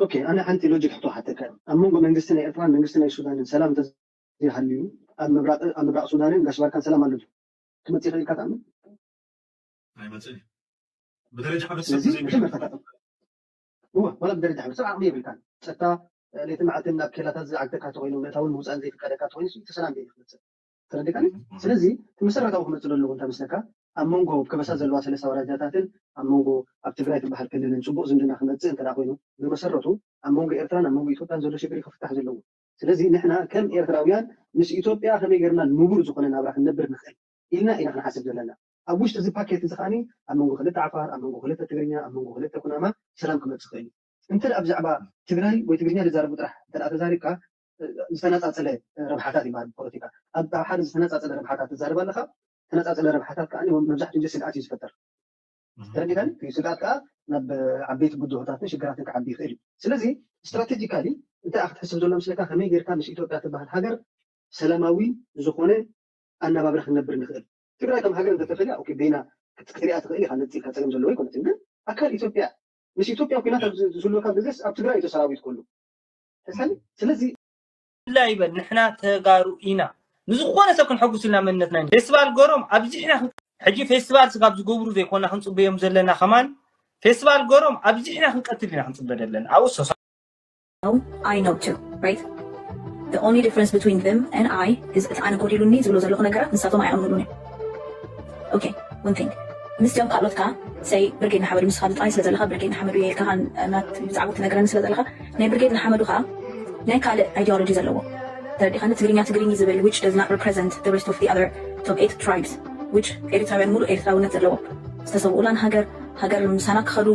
ኦኬ ኣነ ሓንቲ ሎጂክ ሕቶ ሓተካ ኣብ መንጎ መንግስቲ ናይ ኤርትራን መንግስቲ ናይ ሱዳንን ሰላም እንተዘይሃልዩ ኣብ ምብራቅ ኣብ ምብራቅ ሱዳንን ጋሽ ባርካን ሰላም ኣሎ ድዩ? ክመጽእ ይኽእል ኢልካ ትኣምን? ኣይመፅእን እዩ ብደረጃ ሕብረተሰብ ስለዚ ተዘይምልከት መጀመርታ እወ ዋላ ብደረጃ ሕብረተሰብ ዓቕሚ የብልካን ጸጥታ ለይቲ መዓልትን ናብ ኬላታት ዝዓግተካ ተኮይኑ ምእታውን ምውፃእን ዘይፍቀደካ ተኮይኑ እቲ ሰላም ደይ ክመፅእ ተረዲካኒ ስለዚ እቲ መሰረታዊ ክመፅእ ዘለዎ እንታይ መስለካ ኣብ መንጎ ከበሳ ዘለዋ ሰለስተ ኣውራጃታትን ኣብ መንጎ ኣብ ትግራይ ትበሃል ክልልን ፅቡቅ ዝምድና ክመፅእ እንተ ኮይኑ ብመሰረቱ ኣብ መንጎ ኤርትራን ኣብ መንጎ ኢትዮጵያን ዘሎ ሽግር ክፍታሕ ዘለዎ ስለዚ ንሕና ከም ኤርትራውያን ምስ ኢትዮጵያ ከመይ ገርና ንቡር ዝኾነ ናብራ ክንነብር ንኽእል ኢልና ኢና ክንሓስብ ዘለና ኣብ ውሽጢ እዚ ፓኬት እዚ ከዓኒ ኣብ መንጎ ክልተ ዓፋር ኣብ መንጎ ክልተ ትግርኛ ኣብ መንጎ ክልተ ኩናማ ሰላም ክመፅእ ይኽእል እዩ እንተ ደኣ ብዛዕባ ትግራይ ወይ ትግርኛ ዝዛረቡ ጥራሕ እንተ ደኣ ተዛሪብካ ዝተነፃፀለ ረብሓታት ይበሃል ብፖለቲካ ኣብ ሓደ ዝተነፃፀለ ረብሓታት ትዛረብ ኣለካ ዝተነፃፀለ ረብሓታት ከዓ መብዛሕትኡ ግዜ ስግኣት እዩ ዝፈጠር ተረዲካኒ እዩ ስግኣት ከዓ ናብ ዓበይቲ ብድሆታትን ሽግራትን ክዓቢ ይኽእል እዩ ስለዚ ስትራቴጂካሊ እንታይ ክትሕስብ ዘሎ ምስለካ ከመይ ጌርካ ምስ ኢትዮጵያ ትበሃል ሃገር ሰላማዊ ዝኾነ ኣነባብራ ክንነብር ንኽእል ትግራይ ከም ሃገር እንተተፈልያ ኦኬ በይና ክትሪኣ ትኽእል ኢኻ ነፂልካ ፀገም ዘለዎ ኣይኮነትን ግን ኣካል ኢትዮጵያ ምስ ኢትዮጵያ ኩናት ዝህልወካ ግዜስ ኣብ ትግራይ እዩ ሰራዊት ከሉ ተሳሊ ስለዚ ብፍላይ ይበል ንሕና ተጋሩ ኢና ንዝኾነ ሰብ ክንሐጉስ ኢልና መንነትና ኢና ፌስቲቫል ገሮም ኣብዚሕና ሕጂ ፌስቲቫል ስጋብ ዝገብሩ ዘይኮና ክንፅበዮም ዘለና ከማን ፌስቲቫል ገሮም ኣብዚሕና ክንቀትል ኢና ክንፅበ ዘለና ኣብኡ ሶሳ I know too, right? The only difference between them and I is እቲ ኣነ ጎዲሉኒ ዝብሎ ዘለኹ ነገራት ንሳቶም ኣይኣምኑሉን እዮም። Okay, one thing. ምስቲኦም ካልኦት ከዓ ሰይ ብርጌድ ንሓመዱ ንስኻ ጥራይ ስለ ዘለኻ ብርጌድ ንሓመዱ እየ ኢልካ ብዛዕባ ትነግረኒ ስለ ዘለኻ ናይ ብርጌድ ንሓመዱ ከዓ ናይ ካልእ ideology ዘለዎ ተረዲኻኒ ትግርኛ ትግርኝ ዝብል which does not represent the rest of the other top eight tribes which ኤሪትራውያን ሙሉእ ኤሪትራውነት ዘለዎ ዝተሰውኡላን ሃገር ሃገር ምሳና ክኸዱ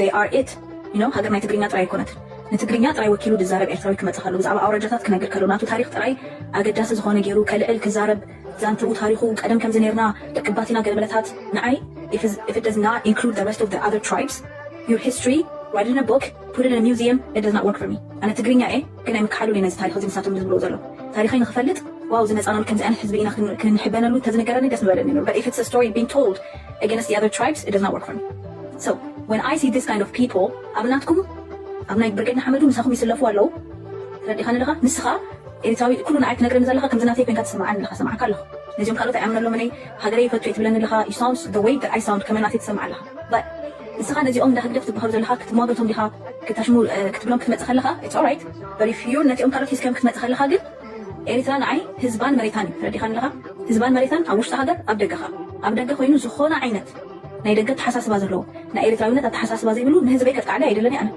they are it you know ሃገር ናይ ትግርኛ ጥራይ ኣይኮነትን ንትግርኛ ጥራይ ወኪሉ ዝዛረብ ኤርትራዊ ክመጽእ ከሎ ብዛዕባ ኣውራጃታት ክነግር ከሎ ናቱ ታሪኽ ጥራይ ኣገዳሲ ዝኾነ ገይሩ ከልዕል ክዛረብ ዛንትኡ ታሪኹ ቀደም ከምዚ ነርና ደቂ ኣባቲና ገለመለታት ንዓይ if it does not include the rest of the other tribes your history write in a book put it in a museum it does not work for me ኣነ ትግርኛ እየ ግን ኣይምክሓሉን እየ ነዚ ታሪኽ እዚ ንሳቶም ዝብልዎ ዘሎ ታሪኸይ ንክፈልጥ ዋው ዝመፃናሉ ከምዚ ዓይነት ህዝቢ ኢና ክንሕበነሉ ተዝነገረኒ ደስ ምበለኒ ነሩ but if it's a story being told against the other tribes it does not work for me so when I see this kind of people ኣብ ናትኩም ኣብ ናይ ብርጌድ ንሓመዱ ምሳኹም ይስለፉ ኣለዉ ተረዲኻኒ ኣለኻ ንስኻ ኤሪትራዊ ኩሉ ንዓይ ትነግረኒ ዘለኻ ከምዚ ናተይ ኮንካ ትስምዓኒ ኣለኻ ሰማዕካ ኣለኹ ነዚኦም ካልኦት ኣይኣምነሎምን እየ ሃገረይ ይፈቱ እየ ትብለኒ ኣለኻ you sound the way that I sound ከመይ ናተይ ትሰምዓ ኣለኻ but ንስኻ ነዚኦም እንዳ ህግደፍ ትበሃሉ ዘለኻ ክትሟገቶም ዲኻ ክታሽሙ ክትብሎም ክትመፅእ ከለኻ it's alright but if you ነዚኦም ካልኦት ሒዝካዮም ክትመፅእ ከለኻ ግን ኤሪትራ ንዓይ ህዝባን መሬታን እዩ ተረዲኻኒ ኣለኻ ህዝባን መሬታን ኣብ ውሽጢ ሃገር ኣብ ደገኻ ኣብ ደገ ኮይኑ ዝኾነ ዓይነት ናይ ደገ ተሓሳስባ ዘለዎ ናይ ኤሪትራዊነት ኣተሓሳስባ ዘይብሉ ንህዝበይ ከጥቃዕለይ ኣይደለኒ ኣነ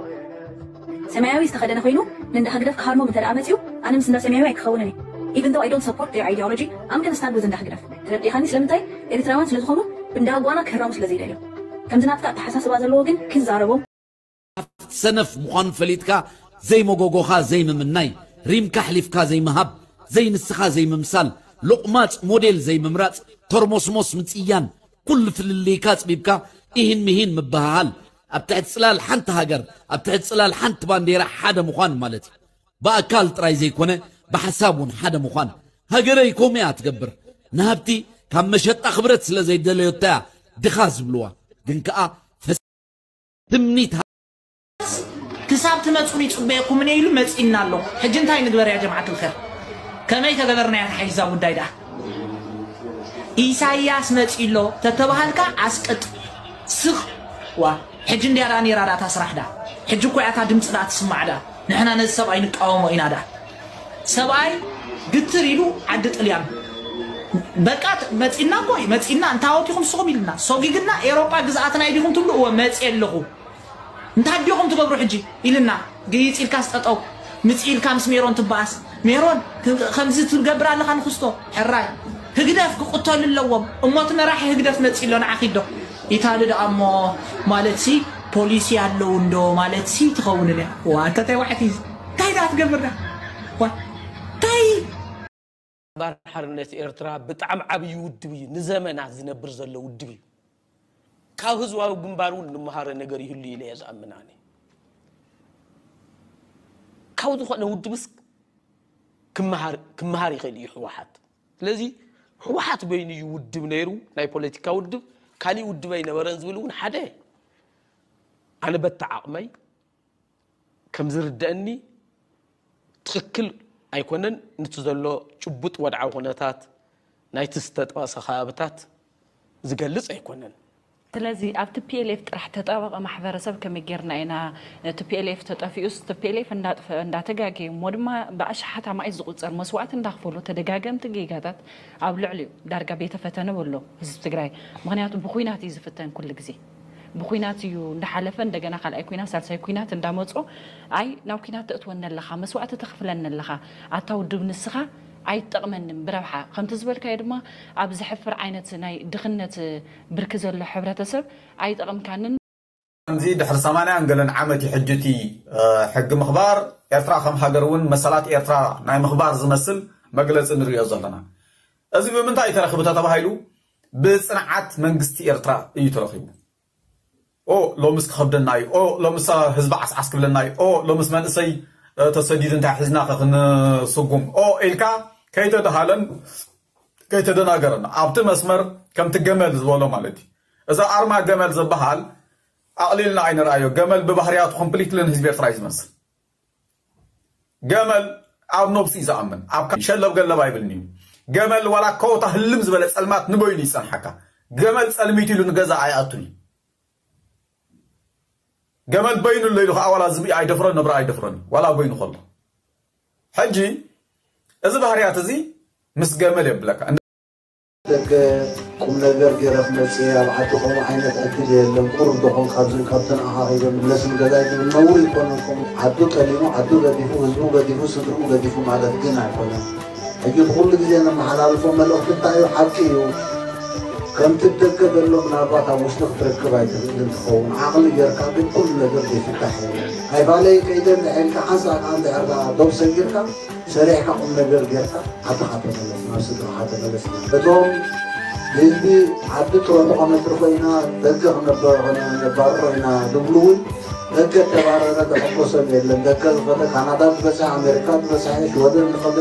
ሰማያዊ ዝተኸደነ ኮይኑ ንእንዳ ህግደፍ ክሃርሞም እንተ ደኣ መፅዩ ኣነ ምስ እንዳ ሰማያዊ ኣይክኸውንን እየ even though I don't support their ideology I'm gonna stand with እንዳ ህግደፍ ተረዲኻኒ ስለምንታይ ኤሪትራውያን ስለ ዝኾኑ ብእንዳ ጓና ክህረሙ ስለ ዘይደልዮም ከምዚ ናትካ ኣተሓሳስባ ዘለዎ ግን ክዛረቦም ሰነፍ ምዃኑ ፈሊጥካ ዘይመጎጎኻ ዘይምምናይ፣ ሪምካ ኣሕሊፍካ ዘይምሃብ፣ ዘይንስኻ ዘይምምሳል፣ ሎቕማጽ ሞዴል ዘይምምራጽ፣ ተርሞስሞስ ምጽያን፣ ኩሉ ፍልልይካ ኣጽቢብካ ኢሂን ምሂን ምብህሃል፣ ኣብ ትሕቲ ጽላል ሓንቲ ሃገር፣ ኣብ ትሕቲ ጽላል ሓንቲ ባንዴራ ሓደ ምዃን ማለት እዩ። ብኣካል ጥራይ ዘይኮነ ብሓሳብ እውን ሓደ ምዃን። ሃገረይ ከምኡ እያ ትገብር። ንሃብቲ ካብ መሸጣ ክብረት ስለ ዘይደለዮታ እያ ድኻ ዝብልዋ። ግን ከኣ ትምኒት ክሳብ ትመፁን ይፅበየኩምን እየ ኢሉ መፂእና ኣሎ። ሕጂ እንታይ ንግበር ያ ጀምዓት ልኸር? ከመይ ተገበርናያ ተሓይዛ ጉዳይ ደኣ? ኢሳያስ መፂኡ ኣሎ ተተባሃልካ ኣስቅጥ ስኽ ዋ ሕጂ እንድያ ደኣ ነይራ ደኣ እታ ስራሕ ደኣ። ሕጂ እኮ እያ እታ ድምፂ ደኣ ትስማዕ ደኣ። ንሕና ነዚ ሰብኣይ ንቃወሞ ኢና ደኣ። ሰብኣይ ግትር ኢሉ ዓዲ ጥልያን በቃ መፂና እኮ እዩ መፂና። እንታወት ኢኹም ንስኹም ኢልና፣ ሶጊግና ኤሮጳ ግዝኣትና እዩ ዲኹም ትብሉ? እወ መፂ ኣለኹ። እንታይ ዲኹም ትገብሩ ሕጂ ኢልና፣ ግይፅ ኢልካስ ጠጠው፣ ምፂ ኢልካ ምስ ሜሮን ትበኣስ። ሜሮን፣ ክ- ከምዚ ትገብር ኣለኻ ንክስቶ። ሕራይ፣ ህግደፍ ክቕተሉ ኣለዎም። እሞ እቲ መራሒ ህግደፍ መፂ ኣሎ፣ ንዓኺ ዶ? ኢታሊ ደኣ እሞ ማለት ሲ ፖሊሲ ኣለዉ እንዶ ማለት ሲ ትኸውን እያ። ዋ፣ እንታይ ዋዕቲ፣ እንታይ ደኣ ትገብር ደኣ? ዋ፣ እንታይ? ግንባር ሓርነት ኤርትራ ብጣዕሚ ዓብዪ ውድብ እዩ። ንዘመናት ዝነብር ዘሎ ውድብ እዩ። ካብ ህዝባዊ ግንባር እውን ንመሃሮ ነገር ይህሉ ኢለ እየ ዝኣምን ኣነ። ካብ ዝኾነ ውድብስ ክመሃር ክመሃር ይኽእል እዩ ህወሓት። ስለዚ ህወሓት በይኑ እዩ ውድብ ነይሩ፣ ናይ ፖለቲካ ውድብ፣ ካሊእ ውድብ ኣይነበረን ዝብል እውን ሓደ ኣነ በታ ዓቕመይ ከም ዝርደአኒ ትኽክል ኣይኮነን። ንቲ ዘሎ ጭቡጥ ወድዓዊ ኩነታት ናይቲ ዝተጠቐሰ ከባብታት ዝገልጽ ኣይኮነን። ስለዚ ኣብ ቲ ፒ ኤል ኤፍ ጥራሕ ተጣበቐ ማሕበረሰብ ከመይ ጌርና ኢና ቲ ፒ ኤል ኤፍ ተጠፊኡስ ቲ ፒ ኤል ኤፍ እንዳጥፈ እንዳተጋገየ እሞ ድማ ብኣሽሓት ኣማኢት ዝቑጸር መስዋእቲ እንዳኽፈሉ ተደጋገምቲ ጌጋታት ኣብ ልዕሊኡ ዳርጋ ቤተ ፈተነ በሎ ህዝቢ ትግራይ። ምኽንያቱ ብኹናት እዩ ዝፍተን ኩሉ ግዜ። ብኩናት እዩ እንዳሓለፈ እንደገና ካልኣይ ኩናት ሳልሳይ ኩናት እንዳመፁ ኣይ ናብ ኩናት ተእትወኒ ኣለኻ መስዋእቲ ተኽፍለኒ ኣለኻ ኣታ ውድብ ንስኻ ኣይትጠቕመንን ብረብሓ ከምቲ ዝበልካዮ ድማ ኣብ ዝሕፍር ዓይነት ናይ ድኽነት ብርኪ ዘሎ ሕብረተሰብ ኣይጠቕምካንን። ከምዚ ድሕሪ ሰማንያን ገለን ዓመት እዩ ሕጂ እቲ ሕጊ ምኽባር ኤርትራ ከም ሃገር እውን መሰላት ኤርትራ ናይ ምኽባር ዝመስል መግለፂ ንሪኦ ዘለና። እዚ ብምንታይ እዩ ተረኺቡ ተተባሂሉ ብፅንዓት መንግስቲ ኤርትራ እዩ ተረኺቡ። ኦ ሎምስ ክኸብደና እዩ፣ ኦ ሎምስ ህዝቢ ዓስዓስ ክብለና እዩ፣ ኦ ሎምስ መንእሰይ ተሰዲዱ እንታይ ሒዝና ከ ክንስጉም ኦ ኢልካ ከይተደሃለን ከይተደናገረን ኣብቲ መስመር ከምቲ ገመል ዝበሎ ማለት እዩ። እዚ ኣርማ ገመል ዝበሃል ኣቕሊልና ኣይንርኣዮ። ገመል ብባህርያቱ ኮምፕሊትሊ ንህዝቢ ኤርትራ እዩ ዝመስል። ገመል ኣብ ነብሱ እዩ ዝኣምን። ኣብ ካ- ሸለብ ገለብ ኣይብልን እዩ። ገመል ዋላ ከውታ ህልም ዝበለ ጸልማት ንበይኑ ይጸንሓካ። ገመል ጸልሚት ኢሉ ንገዛ ኣይኣቱን እዩ። ገመል በይኑ ኣሎ ኢሉ ከዓ ዋላ ዝብኢ ኣይደፍሮን ነብሪ ኣይደፍሮን እዩ። ዋላ በይኑ ከሎ። ሕጂ እዚ ባህርያት እዚ ምስ ገመል የብለካ። ደገ ቁምነገር ገይረ ክመፅእ እየ ኣብ ዓዲ ከምኡ ዓይነት ዕድል የለን ቁሩብ ዶ ኮንካ ኣብዝን ካብትን ኣኻኺበ ምለስ ንገዛይ ትብል ነውሪ ይኮነን ከምኡ ዓዱ ጠሊሙ ዓዱ ገዲፉ ህዝቡ ገዲፉ ስድርኡ ገዲፉ ማለት ግን ኣይኮነን ሕጂ ብኩሉ ግዜ ነመሓላልፎ መልእኽቲ እንታይ እዩ ሓቂ እዩ ከምቲ ብደገ ዘሎ ምናልባት ኣብ ውሽጢ ክትረክብ ኣይትኽእልን ትኸውን ዓቕሊ ጌርካ ግን ኩሉ ነገር ዘይፍታሕ የለን ኣይፋለይ ከይደ እንድሕር ኢልካ ሓንሳእ ከዓ እንድሕር ዶብ ሰጊርካ ሰሪሕካ ቁምነገር ጌርካ ዓድኻ ተመለስ ናብ ስድራኻ ተመለስ እቶም ህዝቢ ዓዲ ጥረሑ ከነትርፎ ኢና ደገ ክነባርሮ ኢና ዝብሉ እውን ደገ ተባረረ ዘሐጎሶም የለን ደገ ዝኸደ ካናዳ ዝበፅሐ ኣሜሪካ ዝበፅሐ ሽወደን ዝኸደ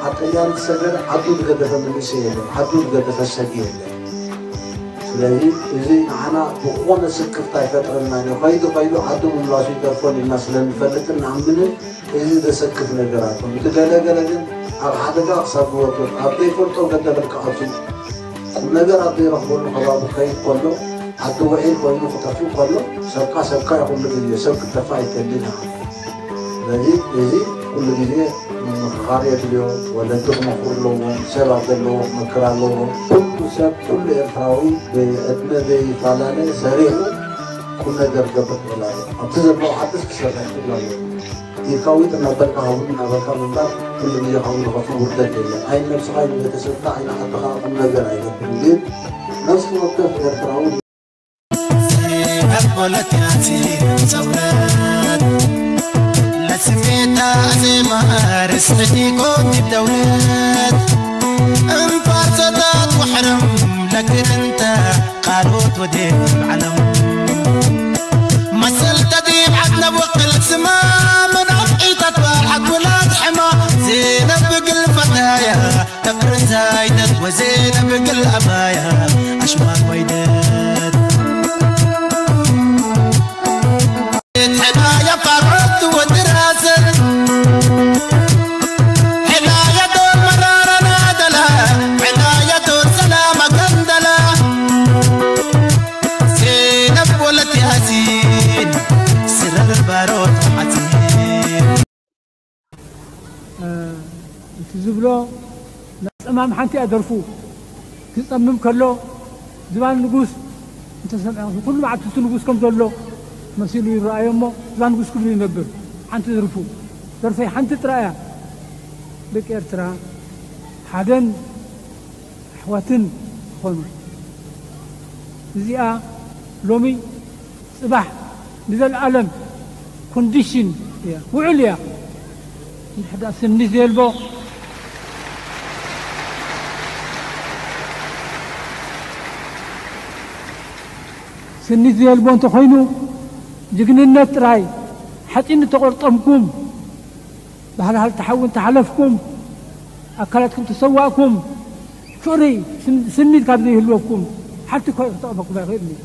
ዓጠልያን ዝሰገረ ዓዱ ዝገደፈ መንእሰይ የለን ዓዱ ዝገደፈ ሰብ የለን ስለዚ እዚ ንዓና ብዝኾነ ስክፍታ ኣይፈጥረልናን እዩ ከይዱ ከይዱ ዓዱ ምምላሱ ይተርፎን ኢልና ስለንፈልጥን ንኣምንን እዚ ዘሰክፍ ነገር ኣይኮን እቲ ገለገለ ግን ኣብ ሓደጋ ክሳብ ዝወድቕ ኣብ ዘይፈልጦ ገደበል ክኣቱ ቁምነገር ኣብ ዘይረኽበሉ ከባቢ ክኸይድ ከሎ ዓዲ ውዒል ኮይኑ ክጠፍእ ከሎ ሰብካ ሰብካ እዩ ኩሉ ግዜ ሰብ ክጠፍእ ኣይደልን ኢኻ ስለዚ እዚ ኩሉ ግዜ ምምኽኻር የድልዮ ወለዲ ክመኽሩ ኣለዎም ሰብ ኣብ ዘለዎ ክመክር ኣለዎ ኩሉ ሰብ ኩሉ ኤርትራዊ ብዕድመ ዘይፈላለ ሰሪሑ ቁምነገር ክገብር ክእል ኣለዎ ኣብቲ ዘለዎ ዓድስ ክሰርሕ ክእል ኣለዎ ኢድካ ዊጥ እናበልካ ሃቡኒ እናበልካ ምንባር ኩሉ ግዜ ካብኡ ዝኸፍእ ውርደት የለን። ኣይን ነብስኻ ኣይን ቤተሰብካ ኣይን ዓድኻ ቁምነገር ኣይገብርን። ግን ነፍሲ ወከፍ ኤርትራዊ ዘይነት ፖለቲካሲ ሰውረት ለስሜታ ዜማ ርስሕቲ ኮን ደውለት እምባርሰታት ወሕርም ለክንንተ ካልኦት ወዴት ዓለም መሰል ተዲብ ዓድነብ ወክል ስማ መናፍዒታት ባልሓት ውላድ ሕማ ዜነብ ብግል ፈታያ ተቅርን ዛይደት ወዜነብ ግል ኣባያ ኣሽማት ወይደት ሕዳያ ፋሮት ወዲ ራሰን ሕዳያ ዶር መራራ ናደላ ሕዳያ ዶር ሰላማ ገንደላ ዜነብ ወለት ያሲን ስረር ባሮት ሓሲን እቲ ዝብሎ ማም ሓንቲ እያ ደርፉ። ክጸምም ከሎ ዝባን ንጉስ እንተሰምዐ፣ ኩሉ መዓልቲ እቲ ንጉስ ከም ዘሎ መሲሉ ይረኣዮ እሞ፣ ዝባን ንጉስ ክብሉ ይነብር። ሓንቲ ደርፉ፣ ደርፈይ ሓንቲ ጥራይ እያ። ደቂ ኤርትራ ሓደን ኣሕዋትን ክኾኑ። እዚኣ ሎሚ ጽባሕ ንዘለኣለም ኮንዲሽን እያ፣ ውዕል እያ። እንድሕር ደኣ ስኒት ዘየልቦ፣ ስኒት ዘየልቦ እንተኾይኑ፣ ጅግንነት ጥራይ፣ ሓጺን እንተቖርጠምኩም፣ ባህልሃል ተሓዊ እንተሓለፍኩም፣ ኣካላትኩም ተሰዋእኩም፣ ፍቕሪ ስን-፣ ስኒት ካብ ዘይህልወኩም፣ ሓንቲ እኳ ክጠቕመኩም ኣይኽእልን እዩ።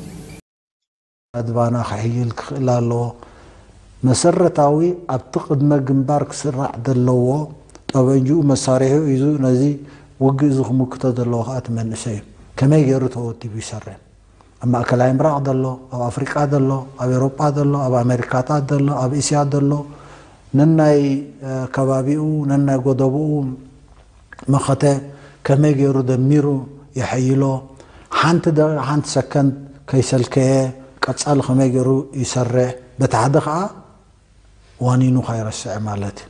ኣድባና ክሕይል ክኽእል ኣለዎ። መሰረታዊ ኣብቲ ቅድመ ግንባር ክስራዕ ዘለዎ፣ ጠበንጅኡ መሳርሒኡ ሒዙ ነዚ ውግእ እዚ ክምክቶ ዘለዎ ከኣ እቲ መንእሰይ እዩ። ከመይ ገይሩ ተወዲቡ ይሰርሕ? ኣብ ማእከላይ ምብራቕ ዘሎ፣ ኣብ ኣፍሪቃ ዘሎ፣ ኣብ ኤውሮጳ ዘሎ፣ ኣብ ኣሜሪካታት ዘሎ፣ ኣብ እስያ ዘሎ፣ ነናይ፣ እ፣ ከባቢኡ፣ ነናይ ጎደብኡ መኸተ ከመይ ገይሩ ደሚሩ የሐይሎ? ሓንቲ ደ-፣ ሓንቲ ሰከንድ ከይሰልከየ ቀጻሊ ከመይ ገይሩ ይሰርሕ? በቲ ሓደ ከኣ ዋኒኑ ከይረስዐ ማለት እዩ።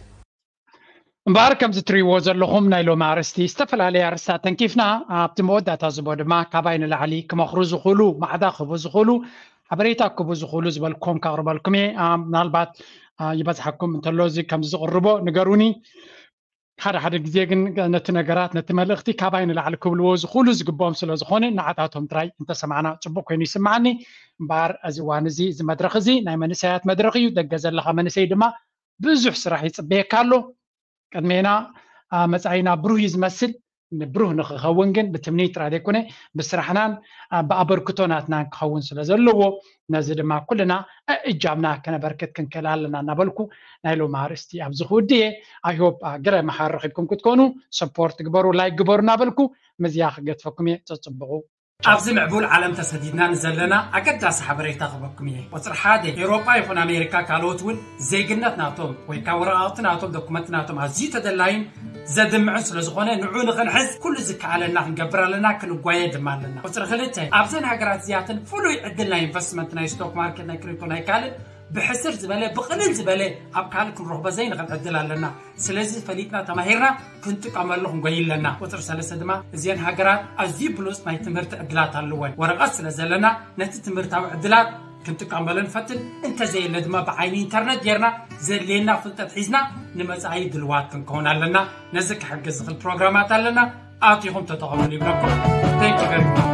እምበኣር ከምዚ ትርእይዎ ዘለኹም ናይ ሎሚ ኣርእስቲ ዝተፈላለየ ኣርእስታት ተንኪፍና፣ ኣብቲ መወዳእታ ዝቦ ድማ ካባይ ንላዕሊ ክመኽሩ ዝኽእሉ፣ ማዕዳ ክህቡ ዝኽእሉ፣ ሓበሬታ ክህቡ ዝኽእሉ ዝበልኩዎም ከቕርበልኩም እየ። አ፣ ምናልባት፣ አ፣ ይበዝሓኩም እንተሎ እዚ ከምዚ ዝቕርቦ ንገሩኒ። ሓደ ሓደ ግዜ ግን ነቲ ነገራት፣ ነቲ መልእኽቲ ካባይ ንላዕሊ ክብልዎ ዝኽእሉ ዝግብኦም ስለ ዝኾነ ንዓታቶም ጥራይ እንተሰማዕና ጽቡቕ ኮይኑ ይስምዓኒ። እምበኣር እዚ እዋን እዚ፣ እዚ መድረኽ እዚ ናይ መንእሰያት መድረኽ እዩ። ደገ ዘለኻ መንእሰይ ድማ ብዙሕ ስራሕ ይጽበየካ ኣሎ። ቅድሜና፣ አ፣ መጻኢና ብሩህ እዩ ዝመስል። ንብሩህ ንኽኸውን ግን ብትምኒት ጥራይ ዘይኮነ ብስራሕናን፣ አ፣ ብኣበርክቶ ናትናን ክኸውን ስለ ዘለዎ፣ ነዚ ድማ ኩልና እጃምና ከነበርክት ክንክእል ኣለና እናበልኩ ናይ ሎሚ ኣርእስቲ ኣብዚ ክውድእ እየ። I hope፣ አ፣ ገለ መሃር ረኺብኩም ክትኮኑ፣ ሰፖርት ግበሩ፣ ላይክ ግበሩ እናበልኩ ምዝያ ክገድፈኩም እየ። ጸጽብቑ። ኣብዚ ምዕቡል ዓለም ተሰዲድና ንዘለና ኣገዳሲ ሓበሬታ ክህበኩም እየ። ቁጽሪ ሓደ፣ ኤውሮጳ ይኹን ኣሜሪካ፣ ካልኦት እውን ዜግነት ናቶም ወይ ካብ ወረቓቕቲ ናቶም፣ ዶኩመንት ናቶም ኣዝዩ ተደላይን ዘድምዕን ስለ ዝኾነ፣ ንዑ ንኽንሕዝ ኩሉ ዝከኣለና ክንገብር ኣለና፣ ክንጓየ ድማ ኣለና። ቁጽሪ ክልተ፣ ኣብዘን ሃገራት እዚኣተን ፍሉይ ዕድል ናይ ኢንቨስትመንት፣ ናይ ስቶክ ማርኬት፣ ናይ ክሪፕቶ፣ ናይ ካልእ ብሕስር ዝበለ፣ ብቕልል ዝበለ ኣብ ካልእ ክንረኽቦ ዘይንኽእል ዕድል ኣለና። ስለዚ ፈሊጥና ተማሂርና ክንጥቀመሉ ክንጎይ ኣለና። ቁጽሪ ሰለስተ ድማ፣ እዘን ሃገራት ኣዝዩ ብሉጽ ናይ ትምህርቲ ዕድላት ኣለወን። ወረቐት ስለ ዘለና፣ ነቲ ትምህርታዊ ዕድላት ክንጥቀመሉ ንፈትን፣ እንተዘየለ ድማ ብዓይኒ ኢንተርነት ጌርና ዘድልየና ፍልጠት ሒዝና ንመጻኢ ድልዋት ክንከውን ኣለና። ነዚ ክሕግዝ ዝኽእል ፕሮግራማት ኣለና። ኣቲኹም ተጠቐሙሉ ይብለኩም። Thank you very much።